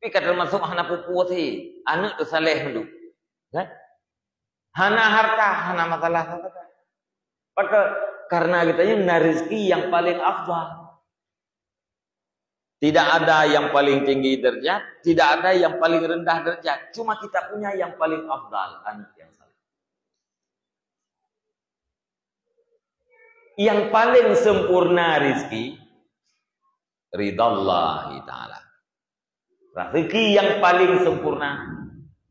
Tapi ka teumasok hana peue-peue sih. Aneuëk teuh saleh mandum. Kan? Hana hareuta, hana masalah sapeue. Maka, karena geutanyoe na rezeki nyang paleng afdal. Tidak ada yang paling tinggi derajat, tidak ada yang paling rendah derajat. Cuma kita punya yang paling afdal, aneuëk nyang saleh. Yang paling sempurna rezeki, ridha Allah Ta'ala. Rezeki yang paling sempurna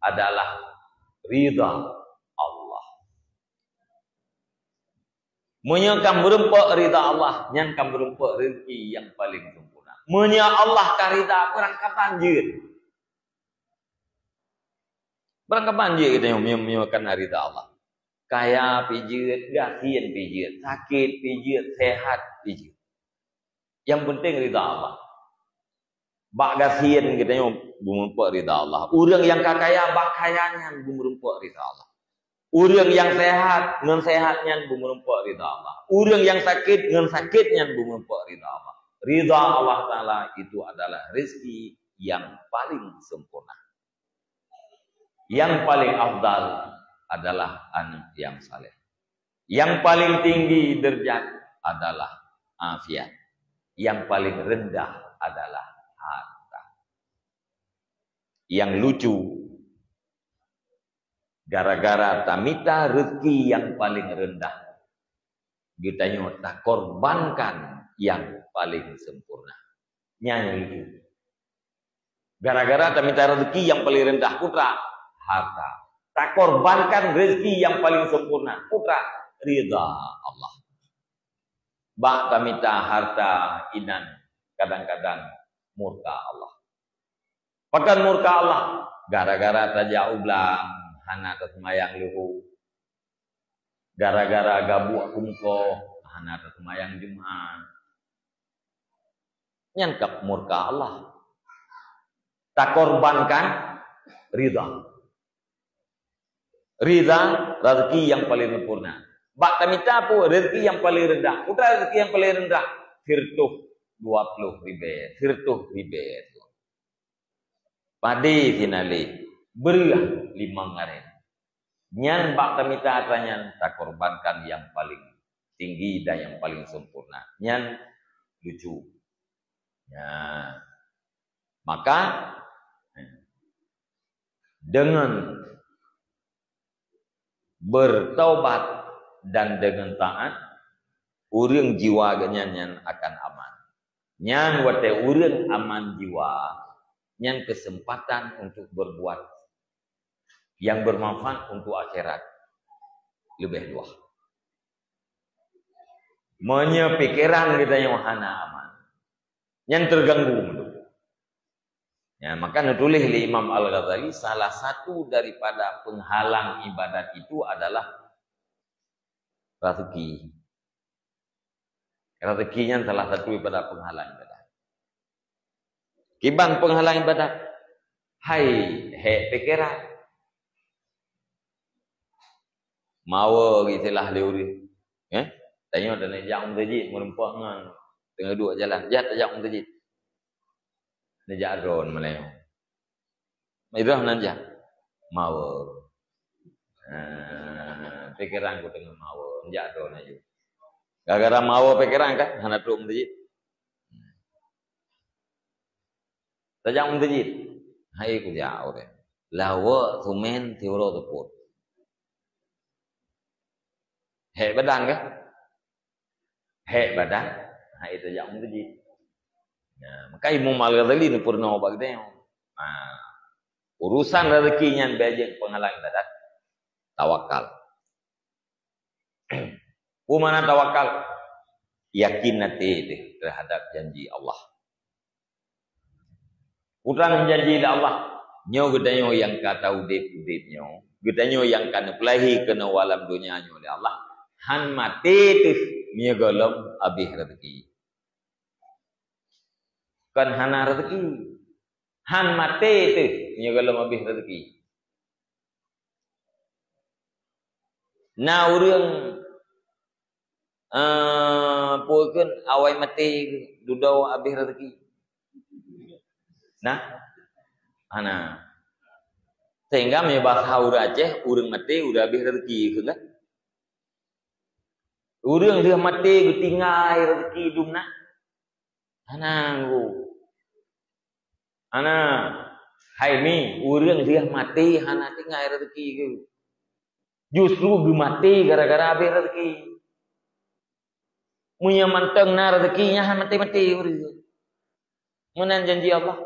adalah ridha Allah. Meunyoe ka meurumpok ridha Allah, nyan ka meurumpok rezeki nyang paleng sempurna. Meunyoe Allah ka ridha, barangkaban jeuet. Barangkaban jeuet geutanyoe meunyoe, meunyoe ka na ridha Allah. Kaya pih jeuet, gasien pih jeuet, sakét pih jeuet, sehat pih jeuet. Nyang peunteng ridha Allah. Bak gasien geutanyoe beumeurumpok ridha Allah. Ureuëng nyang ka kaya, bak kaya nyan beumeurumpok ridha Allah. Ureuëng nyang sehat, ngon sehat nyan beumeurumpok ridha Allah. Ureuëng nyang sakét, ngon sakét nyan beumeurumpok ridha Allah. Ridha Allah Ta'ala itu adalah rezeki yang paling sempurna. Yang paling afdal adalah aneuëk nyang saleh. Yang paling tinggi derajat adalah afiat. Yang paling rendah adalah harta. Yang lucu, gara-gara tamita rezeki yang paling rendah, geutanyoe takorbankan yang paling sempurna. Nyan nyang lucu. Gara-gara tamita rezeki yang paling rendah, peue treuk? Harta. Takorbankan rezeki yang paling sempurna, peue treuk? Ridha Allah. Bak tamita harta inan kadang-kadang murka Allah. Pakon murka Allah? Gara-gara tajak u blang, hana taseumayang luhô. Gara-gara gabuek keu mukoh, hana taseumayang Jumat. Nyan ka murka Allah. Takorbankan ridha. Ridha, rezeki nyang paleng sempurna. Bak tamita peue? Rezeki nyang paleng rendah. Peue treuk rezeki nyang paleng rendah? Sireutoh dua ploh ribée, sireutoh ribée. Padé sinaleh, breueh limong areng. Nyan bak tamita atra nyan takorbankan nyang paleng tinggi dan nyang paleng sempurna. Nyan lucu. Nyan. Maka, deungon bertaubat dan deungon taát, ureuëng jiwa geuhnyan nyan akan aman. Nyan watée ureuëng aman jiwa, nyan keuseumpatan untuk berbuat nyang bermanfaat untuk akhirat leubeh luwah. Meunyoe pikeran geutanyoe hana aman, nyan teuganggu mandum. Ya, maka neutuléh lé Imam Al-Ghazali, salah satu daripada penghalang ibadat itu adalah rezeki. Rezeki nyan salah satu daripada penghalang ibadat. Kiban penghalang ibadat? Hai, hék pikeran. Mawe istilah lé ureueng. Eh? Tanyoe dan jak meuseujid meureumpok ngon teungoh duek jalan. Jak tajak meuseujid. Neujak droe meuleue. Idroh nan jak. Mawe. Ah, pikeran ku teungoh mawe. Neujak droe laju. Gara-gara mawe pikeran kan, hana trok meuseujid. Tajak meuseujid. Hai kujak ureueng. Lawok sumen siuroe seupôt. Hék badan kah? Hék badan, hai tajak meuseujid. Nah, maka Imam Al-Ghazali neupeurunoe bak geutanyoe. Nah, urusan rezeki nyan bèk jeuet penghalang ibadat. Tawakal. Peue makna tawakal? Yakin até deh teuhadap janji Allah. Peue nyang janji lé Allah, nyoe geutanyoe nyang ka taudép-udép nyoe, geutanyoe nyang ka neupeulahé keunoe u alam donya nyoe lé Allah, han maté teuh meunyoe gohlom abéh rezeki. Kon hana rezeki. Han maté teuh meunyoe gohlom abéh rezeki. Na ureueng, eh, peue kheun awai maté dudoe abéh rezeki? Nah, hana. Sehingga meunyoe bahasa ureueng Aceh, ureueng maté udah abéh rezeki, kheun kan? Ureueng lheueh maté geutinggai rezeki dum na? Hana nggu. Hana. Hai mi, ureueng lheueh maté hana tinggai rezeki geuh. Justru geumaté gara-gara abéh rezeki. Meunyoe mantong na rezeki, nyan han maté-maté ureueng. Meunan janji Allah.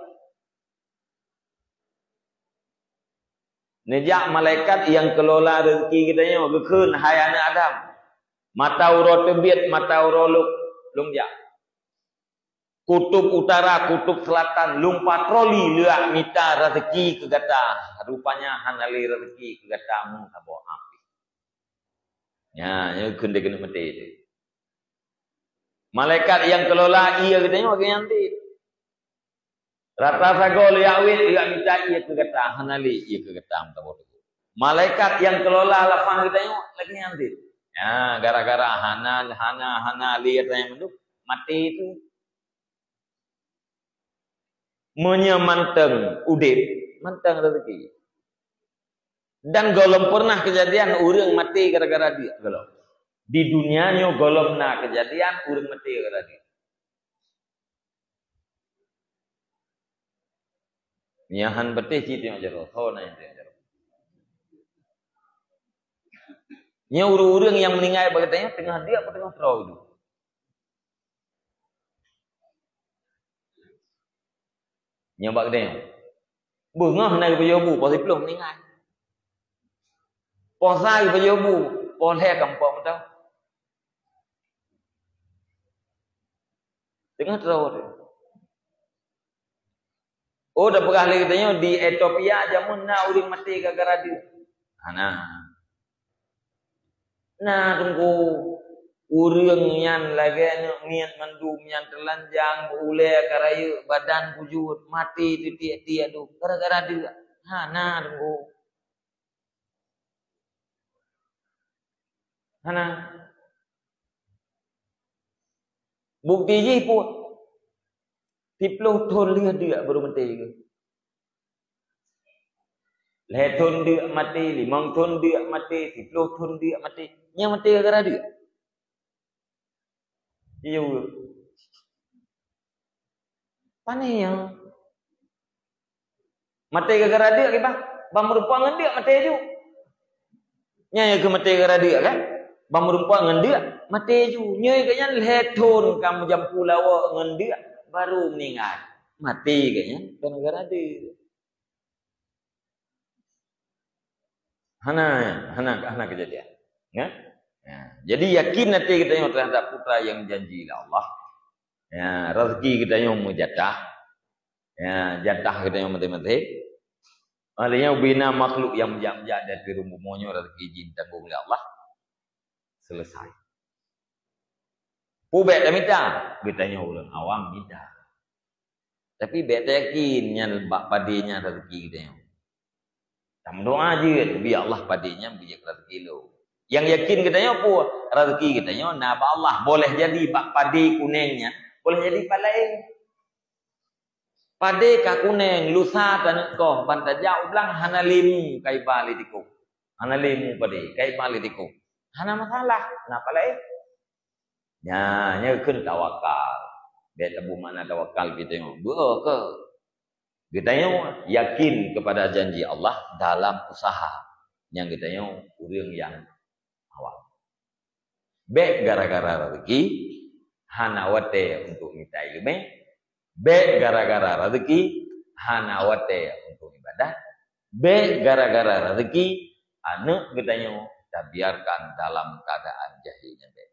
Neujak malaikat nyang keulola rezeki geutanyoe geukheun, "Hai aneuk Adam, mata uroe teubiet, mata uroe lôk, lôn jak. Kutub utara, kutub seulatan, lôn patroli leuak mita rezeki keu gata. Rupanya hana lé rezeki keu gata meusaboh apih." Nyan, nyoe kheun deh keuneuk maté teuh. Malaikat nyang keulola ié geutanyoe lagèe nyan cit. Rata sagoe leuak wét, leuak mita ié keu gata, hana lé ié keu gata meusaboh teuk. Malaikat nyang keulola lapah geutanyoe lagèe nyan cit. Nyan, gara-gara hana, hana, hana lé gata nyang mandum, maté teuh. Meunyoe mantong udép, mantong rezeki. Dan gohlom pernah keujadian ureueng maté gara-gara deuek gohlom. Di dunia nyoe gohlom na keujadian ureueng maté gara-gara deuek. Nyan han beuteh cit nyang jaroe, tho na nyang jaroe. Nyoe ureueng-ureueng nyang meuninggai bak geutanyoe teungoh deuek atau teungoh troe udép. Nyoe bak geutanyoe. Beungoh na geupajoh bu, poh siplôh meuninggai. Poh sa geupajoh bu, poh lhèe ka meuphom mantong. Teungoh troe. Oh, tapeugah lé geutanyoe di Ethiopia jameun na ureueng maté gara-gara deuek. Hana. Na teungku, ureueng nyan lagèe aneuk miet mandum nyang teulanjang, beu ulèe ka rayeuk, badan kujut, maté teutiek-tiek dum gara-gara deuek. Hana teungku. Hana. Bukti jih peue? Siplôh thôn lheueh deuek baru maté keuh. Lhèe thôn deuek maté, limong thôn deuek maté, siplôh thôn deuek maté. Nyang maté gara-gara deuek. Iya. Pane nyoe? Maté gara-gara deuek kiban? Ban meurumpok ngon deuek maté ju. Nyan keuh maté gara-gara deuek kan? Ban meurumpok ngon deuek maté ju. Nyoe keuh nyan lhèe thôn ka meujampu lawok ngon deuek baru meuninggai. Maté keuh nyan gara-gara deuek. Hana, hana, hana keujadian. Ya? Ya. Jadi yakin até geutanyoe teuhadap peue nyang janji lé Allah. Ya, rezeki geutanyoe meujatah. Ya, jatah geutanyoe maté-maté. Maknanya bina makhluk nyang meujak-meujak di ateueh rhueng bumoe nyoe, rezeki jih tanggong lé Allah. Selesai. Peue bék tamita? Geutanyoe ureuëng awam mita. Tapi bék tayakin nyan bak padé nyan rezeki geutanyoe. Tameudoa jeuet, "Ya Allah, padé nyan beujeuet rezeki lôn." Nyang yakin geutanyoe peue? Rezeki geutanyoe na bak Allah. Boleh jadi bak padé kuneng nyan, boleh jadi pat laén. Padé ka kuneng, lusa taneuk koh, ban tajak u blang hana lé mu, ka iba lé tikôh. Hana lé mu padé, ka iba lé tikôh. Hana masalah, na pat laén. Nyan, nyan kheun tawakal. Bék tabu makna tawakal geutanyoe. Beuo keu. Geutanyoe yakin kepada janji Allah dalam usaha. Nyang geutanyoe ureuëng nyang awam. Bék gara-gara rezeki hana watée untuk mita iéleumé. Bék gara-gara rezeki hana watée untuk ibadat. Bék gara-gara rezeki aneuëk geutanyoe tabiarkan dalam keadaan jahil nyan bék.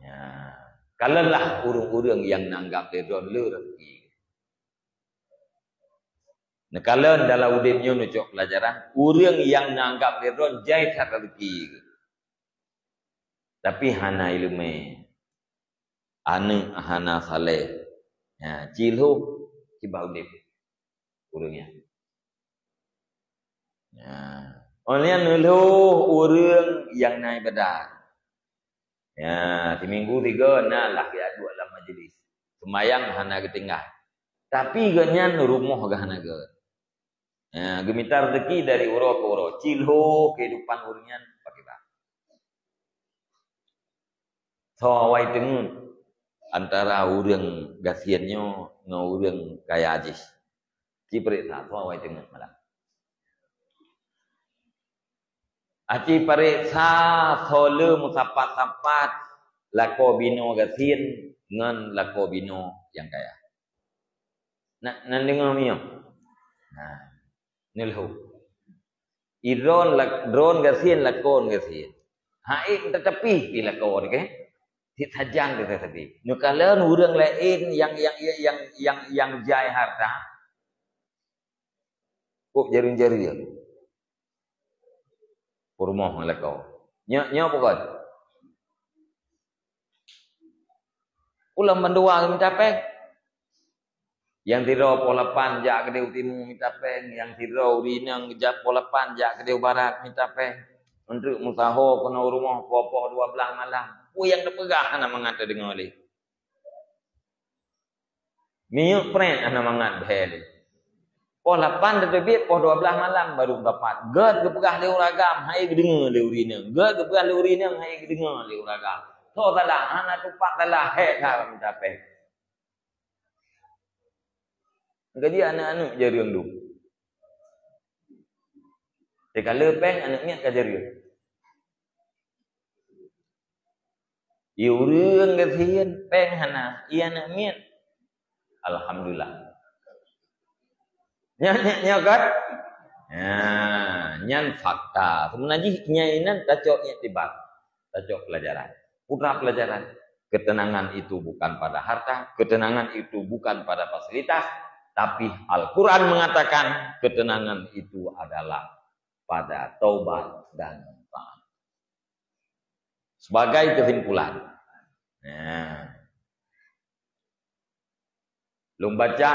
Nyan. Kalonlah ureuëng-ureuëng nyang neuanggap lé droe le rezeki. Neukalon dalam udeb nyoe neucok pelajaran, ureuëng nyang neuanggap lé droe jai that rezeki. Tapi hana iéleumé. Aneuëk hana saleh. Ya, cilhoh kiban udeb ureuëng nyan. Ya. Óh lheueh nyan neulhoh ureuëng nyang na ibadat. Ya, siminggu tiga na lah geuaduk lam majlis. Seumayang hana geutinggai. Tapi geuhnyan rumoh geuh hana gét. Ya, geumita rezeki dari uroe keu uroe. Cilhoh keuhidupan ureuëng nyan pakiban. Soe awai teungeut antara ureuëng gasien nyoe ngon ureuëng kaya jih? Ci pareksa soe awai teungeut malam. Aci pareksa soe le meusapat-sapat lakoe binoe gasien ngon lakoe binoe nyang kaya. Na, na deungoe meunyoe? Nah, neulheueh. Idron la-, droen gasien, lakoe gasien. Hai, tetapi di lakoe ke? Sit sajan ke tetapi. Neukalon ureuëng laén nyang, nyang, nyang, nyang, nyang jai harta. Kok jari-jari ya? Peurumoh ngon lakoe. Nyoe, nyoe bukan. Ulang mandua mita péng. Nyang sidroe poh lapan jak keudeh u timu mita péng, nyang sidroe u inong jak poh lapan jak keudeh u barat mita péng. Untuk meusaho keunoe u rumoh poh-poh dua belas malam. Peue nyang teupeugah hana mangat teudeungoe lé. Minyeuk preh hana mangat bhée lé. Poh lapan teuteubiet, poh dua belas malam baru dapat. Gét geupeugah lé ureuëng agam, hai geudeungoe lé ureuëng inong. Gét geupeugah lé ureuëng inong, hai geudeungoe lé ureuëng agam. Soe salah, hana tupat salah, hék that mita péng. Gaji aneuëk-aneuëk jareueng dum. Teuka le péng aneuëk miet ka jareueng. Ie ureuëng gasien péng hana, ie aneuëk miet. Alhamdulillah. Nyan, nyan, nyan kan? Nah, nyan fakta. Sebenarnya jih nyan inan tacok iktibar. Tacok pelajaran. Putra pelajaran. Ketenangan itu bukan pada harta, ketenangan itu bukan pada fasilitas, tapi Al-Quran mengatakan ketenangan itu adalah pada taubat dan taat. Sebagai kesimpulan, nah, lôn baca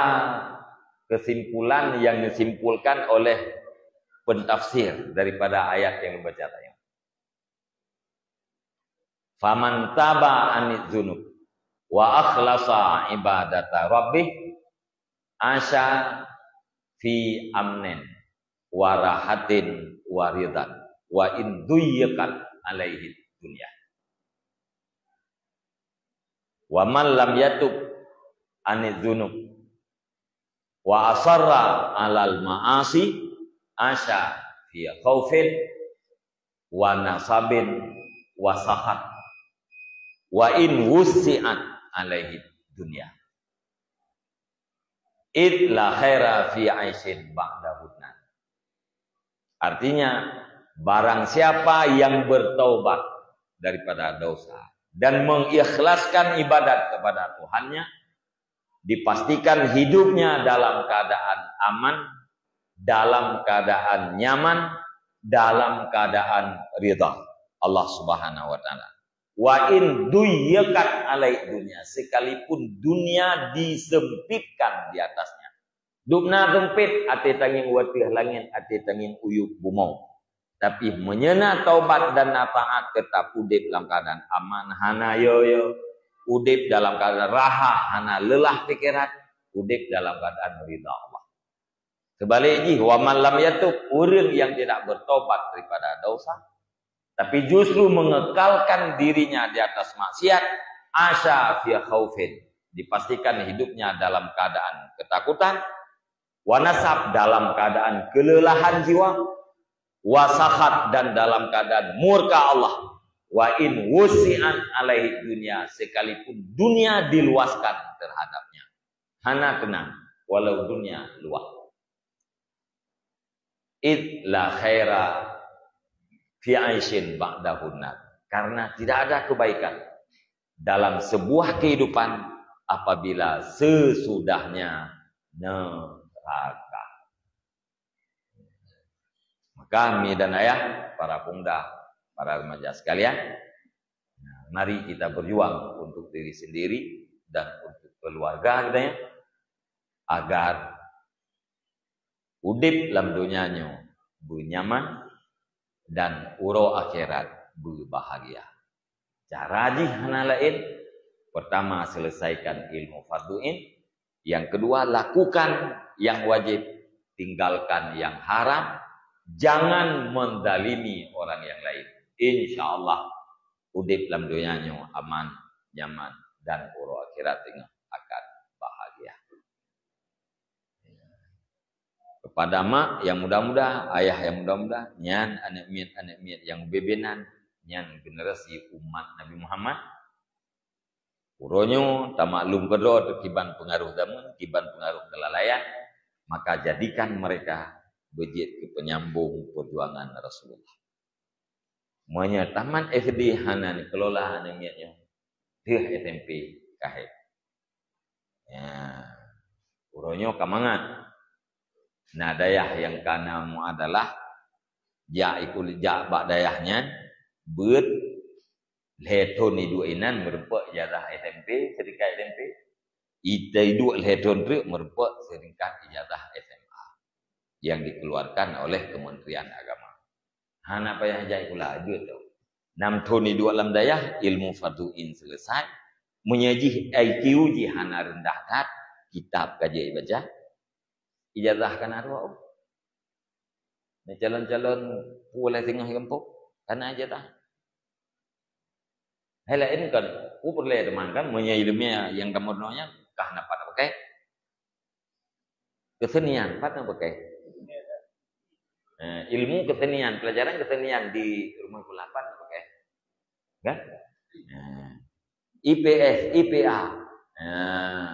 kesimpulan yang disimpulkan oleh pentafsir daripada ayat yang lôn baca tadi. "Faman taba anid dzunub wa akhlasa ibadata rabbih asya fi amnin wa rahatin wa ridhan wa in duyyiqat alaihi dunya. Wa man lam yatub anid dzunub wa asarra alal ma'asi asya fi khaufin wa nasabin wa sakhat wa in wussi'at alaihi dunya. Id la khaira fi aisin ba'dahunna." Artinya, barang siapa yang bertaubat daripada dosa dan mengikhlaskan ibadat kepada Tuhannya, Dipastikan hidupnya dalam keadaan aman, dalam keadaan nyaman, dalam keadaan ridha Allah Subhanahu wa Ta'ala. Wa in duyyakat alai dunia, sekalipun dunia disempitkan di atasnya. Dubna sempit, até tangieng wateuh langét, até tangieng uyueb bumoe. Tapi meunyoe na taubat dan na taat, teutap udeb lam keuadaan aman, hana yo-yo. Udeb dalam keuadaan raha, hana leulah pikeran. Udeb dalam keuadaan ridha Allah. Sebaliknya, wa man lam yatub, ureuëng yang tidak bertobat daripada dosa, tapi justru mengekalkan dirinya di atas maksiat, asya fi khaufin, dipastikan hidupnya dalam keadaan ketakutan, wa nasab, dalam keadaan kelelahan jiwa, wa sakhat, dan dalam keadaan murka Allah, wa in wusi'at alaihi dunia, sekalipun dunia diluaskan terhadapnya. Hana tenang, walau dunia luas. Id la khaira fi aisyin ba'dahun nar. Karena tidak ada kebaikan dalam sebuah kehidupan apabila sesudahnya neraka. Maka, mi dan ayah, para pemuda, para remaja sekalian, mari kita berjuang untuk diri sendiri dan untuk keluarga kita, ya, agar udeb lam donya nyoe beunyaman dan uroe akhirat beubahagia. Cara jih hana laén, pertama, selesaikan ilmu fardhu ain, yang kedua, lakukan yang wajib, tinggalkan yang haram, jangan mendalimi orang yang lain. Insya Allah, udeb lam donya nyoe aman, nyaman, dan uroe akhirat teungoh akan bahagia. Kepada mak yang muda-muda, ayah yang muda-muda, nyan aneuk miet-aneuk miet nyang bebenan, nyan generasi umat Nabi Muhammad. Uroe nyoe tamaklum keudroe kiban peungaruh zaman, kiban peungaruh kelalaian, maka jadikan mereka beujeuet keu penyambung perjuangan Rasulullah. Meunyoe tamat S D hana neukelola aneuk miet nyoe, deuh S M P ka hék. Ya. Uroe nyoe ka mangat. Na dayah nyang ka na muadalah, jak ikut jak bak dayah nyan, beuet lhèe thon iduek inan meureumpok ijazah S M P, sertifikat S M P. Ita iduek lhèe thon treuk meureumpok sertifikat ijazah S M A yang dikeluarkan oleh Kementerian Agama. Hana payah jai sikula, jeuet tu. Nam thon iduek lam dayah, ilmu fardhu ain selesai. Meunyoe jih I Q jih hana rendah that, kitab ka jeuet ibaca, ijazah ka na dua. Ni calon-calon pue lhèe singoh gampông, ka na ijazah. Hai laén kan, ku peureulèe teuma kan, meunyoe ileumèe nyang tameurunoe nyan, kah na pat pakai. Kesenian, pat na pakai. Eh, ilmu kesenian, pelajaran kesenian di rumah sekolah, pat na pakai. Kan? Eh, I P S, I P A. Eh,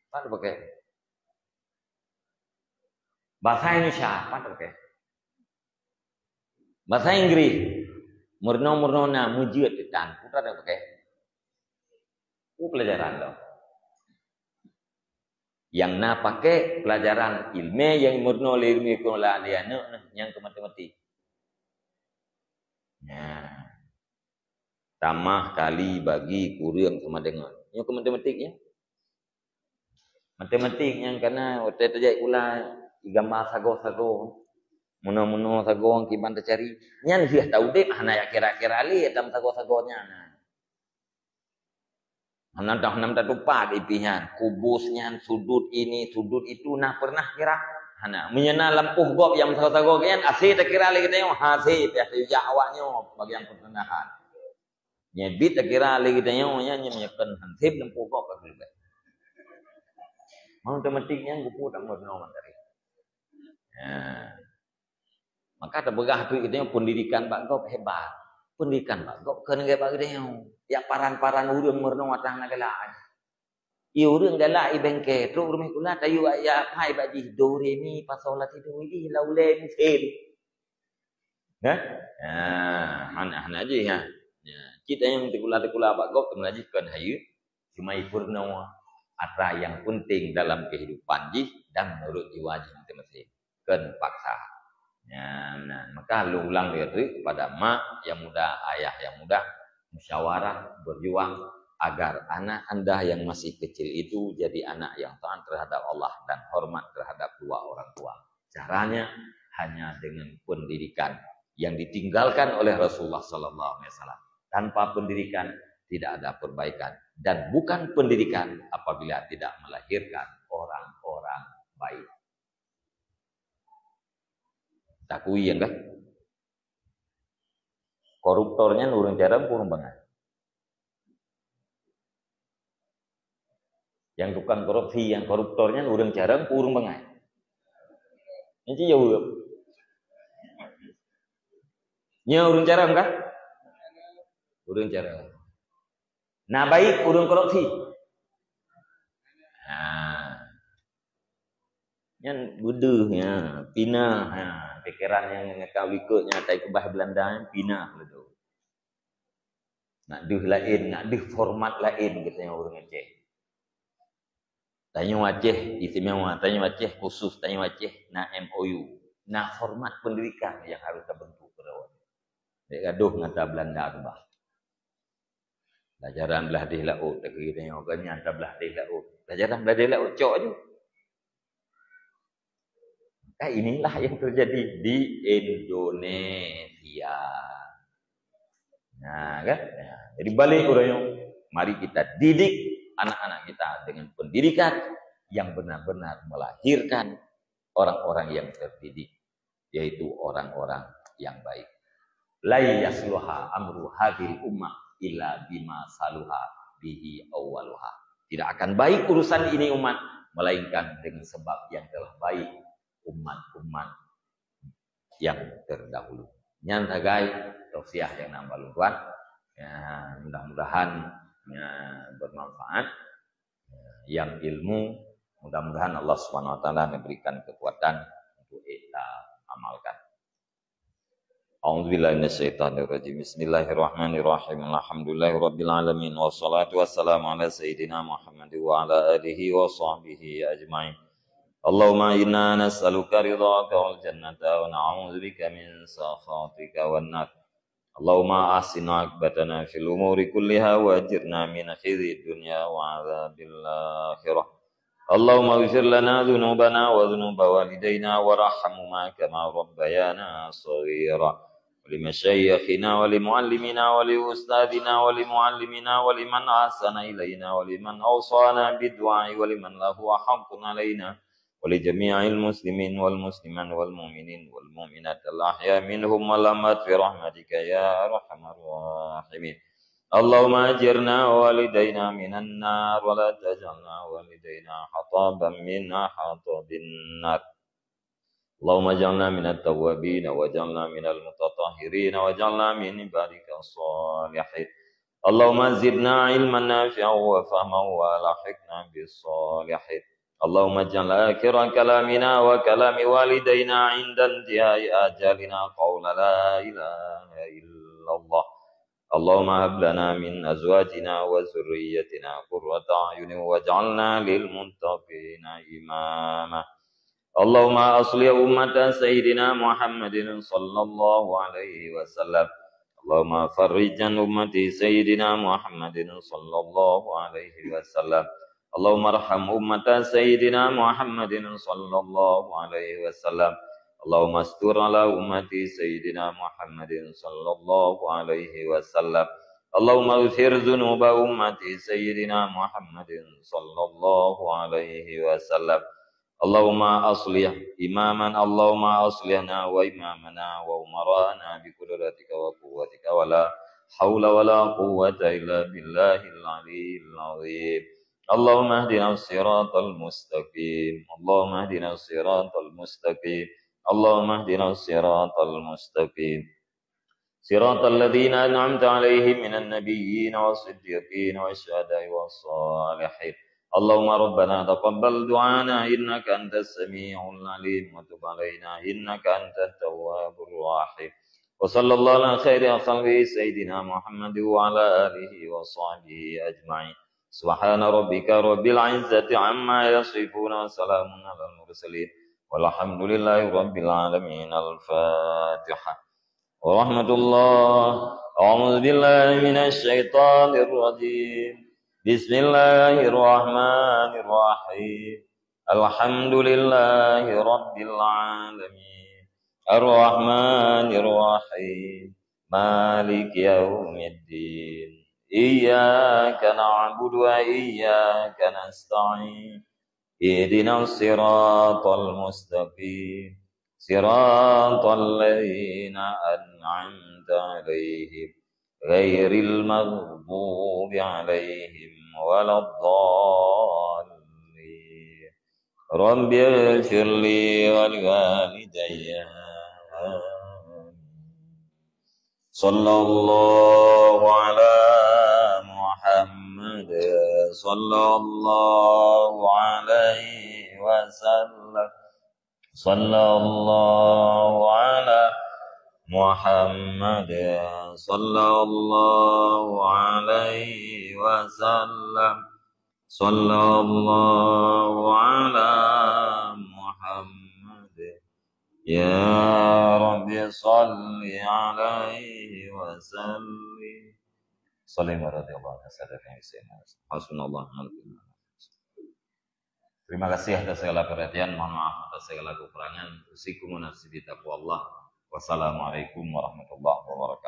pat na pakai. Bahasa Indonesia, pat na pakai. Bahasa Inggris, meurunoe-meurunoe na meujeuet teutan, peue na pakai? Peue pelajaran tu? Nyang na pakai pelajaran ileumèe nyang meurunoe lé ileumèe keu lé aneuk nyan keu matematik. Nah, tamah, kali, bagi, kureueng sama dengan. Nyoe keu matematik nyan. Matematik nyan ka na, watèe tajak sikula, igamba sagoe-sagoe. Meunoe-meunoe sagoe kiban tacari. Nyan lheueh taudép hana jak kira-kira lé lam sagoe-sagoe nyan. Hana dah, hana tatupat ipih nyan. Kubus nyan, sudut ini, sudut itu, na pernah kira? Hana. Meunyoe na lampôh gob nyang sagoe-sagoe nyan, hase takira lé geutanyoe, hase pih hase jak awak nyoe bagi nyang pertengahan. Nyan bit takira lé geutanyoe nyan, nyan meunyoe kon hanseb lampôh gob ka geuleubeh. Matematik nyan geupeue tak meurunoe mantong. Ya. Maka tapeugah tu geutanyoe pendidikan bak gob hebat. Pendidikan bak gob kon lagèe bak geutanyoe. Jak paran-paran ureueng meurunoe watèe hana galak. Ie ureueng galak ie bengke, trok rumoh sikula, tayue jak phai bak jih, do, re, mi, fa, sol, la, si, do, ih, la, ulèe, mi, fen. Hah? Ah, hana, hana jih, ha. Ya, cit nyang sikula-sikula bak gob, teuma jih kon hayeue, cuma ipeurunoe. atra nyang penting dalam kehidupan jih dan menurut jiwa jih masing-masing. Kon paksa. Nyan, nah, maka lôn ulang lé teuk kepada mak yang muda, ayah yang muda, musyawarah, berjuang agar anak anda yang masih kecil itu jadi anak yang taat terhadap Allah dan hormat terhadap dua orang tua. Caranya hanya dengan pendidikan yang ditinggalkan oleh Rasulullah sallallahu alaihi wasallam. Tanpa pendidikan tidak ada perbaikan, dan bukan pendidikan apabila tidak melahirkan orang-orang baik. Takui nyang dah. Koruptor nyan ureueng carông peue ureueng bangai? Nyang tukang korupsi, nyang koruptor nyan ureueng carông peue ureueng bangai? Nyan cit jaweueb. Nyan ureueng carông kah? Ureueng carông. Na baik ureueng korupsi? Ha. Nyan beudeuh nya, pinah nya, pikeran nyang ka likot nya takeubah Belanda nyan pinah laju. Nak deuh laén, nak deuh format laén geutanyoe ureueng Aceh. Tanyoe Aceh istimewa, tanyoe Aceh khusus, tanyoe Aceh na M O U, na format pendidikan yang harus tabentuk keudroe. Dek gadoh ngon ata Belanda keubah. Pelajaran blah deh laôt, takheun tanyoe kan nyan ata blah deh laôt. Pelajaran blah deh laôt cok ju. Maka inilah yang terjadi di Indonesia. Nah, kan? Nah, jadi balik ureueng, mari kita didik anak-anak kita dengan pendidikan yang benar-benar melahirkan orang-orang yang terdidik, yaitu orang-orang yang baik. "Lai yasluha amru hadhil ummah illa bima saluha bihi awwaluha." Tidak akan baik urusan ini umat, melainkan dengan sebab yang telah baik umat-umat yang terdahulu. Nyan sagai tausiah nyang na bak lôn tuan. Ya, mudah-mudahan, ya, bermanfaat. Ya, yang ilmu, mudah-mudahan Allah Subhanahu wa Taala memberikan kekuatan untuk kita amalkan. A'udzubillahi minasyaitonirrajim. Bismillahirrahmanirrahim. Alhamdulillahirabbil alamin. Wassalatu wassalamu ala sayyidina Muhammad wa ala alihi wa sahbihi ajma'in. Allahumma inna nas'aluka ridhaka wal jannata wa na'udzubika min sakhatika wan nar. Allahumma ahsin aqibatana fil umuri kulliha wa ajirna min khizyid dunya wa adzabil akhirah. Allahumma ighfir lana dzunubana wa dzunuba walidayna warhamhuma kama rabbayana shaghira. Wa li masyayikhina wa li muallimina wa li ustadzina wa li muallimina wa liman ahsana ilaina wa liman awsana bid du'ai wa liman lahu haqqun alaina wa li jami'il muslimin wal muslimat wal mu'minin wal mu'minat al ahya minhum wal amwat bi rahmatika ya arhamar rahimin. Allahumma ajirna wa walidayna minan nar wa la taj'alna wa walidayna hataban min hatabin nar. Allahumma ij'alna minat tawwabin waj'alna minal mutatahhirin waj'alna min ibadika shalihin. Allahumma zidna ilman nafi'an wa fahman wa alhiqna bis shalihin. Allahumma ij'al akhira kalamina wa kalami walidayna 'inda intihai ajalina qawla la ilaha illallah. Allahumma hab lana min azwajina wa dzurriyyatina qurrata a'yunin waj'alna lil muttaqina imama. Allahumma aslih ummata sayyidina Muhammadin sallallahu alaihi wasallam. Allahumma farrij an ummati sayyidina Muhammadin sallallahu alaihi wasallam. Allahumma arham ummata sayyidina Muhammadin sallallahu alaihi wasallam. Allahumma astur ala ummati sayyidina Muhammadin sallallahu alaihi wasallam. Allahumma ighfir dzunuba ummati sayyidina Muhammadin sallallahu alaihi wasallam. Allahumma aslih imaman, Allahumma aslihna wa imamana wa umara'ana bi qudratika wa quwwatika wa la haula wa la quwwata illa billahil aliyyil azim. Allahumma ihdinas siratal mustaqim. Allahumma ihdinas siratal mustaqim. Allahumma ihdinas siratal mustaqim. Siratal ladzina an'amta 'alaihim minan nabiyyin was siddiqin was syuhada'i was shalihin. Allahumma rabbana taqabbal du'ana innaka antas sami'ul 'alim wa tub 'alaina innaka antat tawwabur rahim. Wa sallallahu ala khairi khalqihi sayyidina Muhammad wa ala alihi wa sahbihi ajma'in. سبحان ربك رب العزة عما يصفون، وسلام على المرسلين، والحمد لله رب العالمين. الفاتحة. ورحمة الله. أعوذ بالله من الشيطان الرجيم. بسم الله الرحمن الرحيم. الحمد لله رب العالمين. الرحمن الرحيم. مالك يوم الدين. إياك نعبد وإياك نستعين. اهدنا الصراط المستقيم. صراط الذين أنعمت عليهم غير المغضوب عليهم ولا الضالين. رب اغفر لي ولوالدي. آمين. صلى الله على محمد. صلى الله عليه وسلم. صلى الله على محمد. صلى الله عليه وسلم. صلى الله على محمد. يا رب صل عليه وسلم. Salim radhiyallahu anhu. Hasbunallah wa ni'mal wakil. Terima kasih atas segala perhatian, mohon maaf atas segala kekurangan. Usikum wa nafsi bitaqwallah. Wassalamualaikum warahmatullahi wabarakatuh.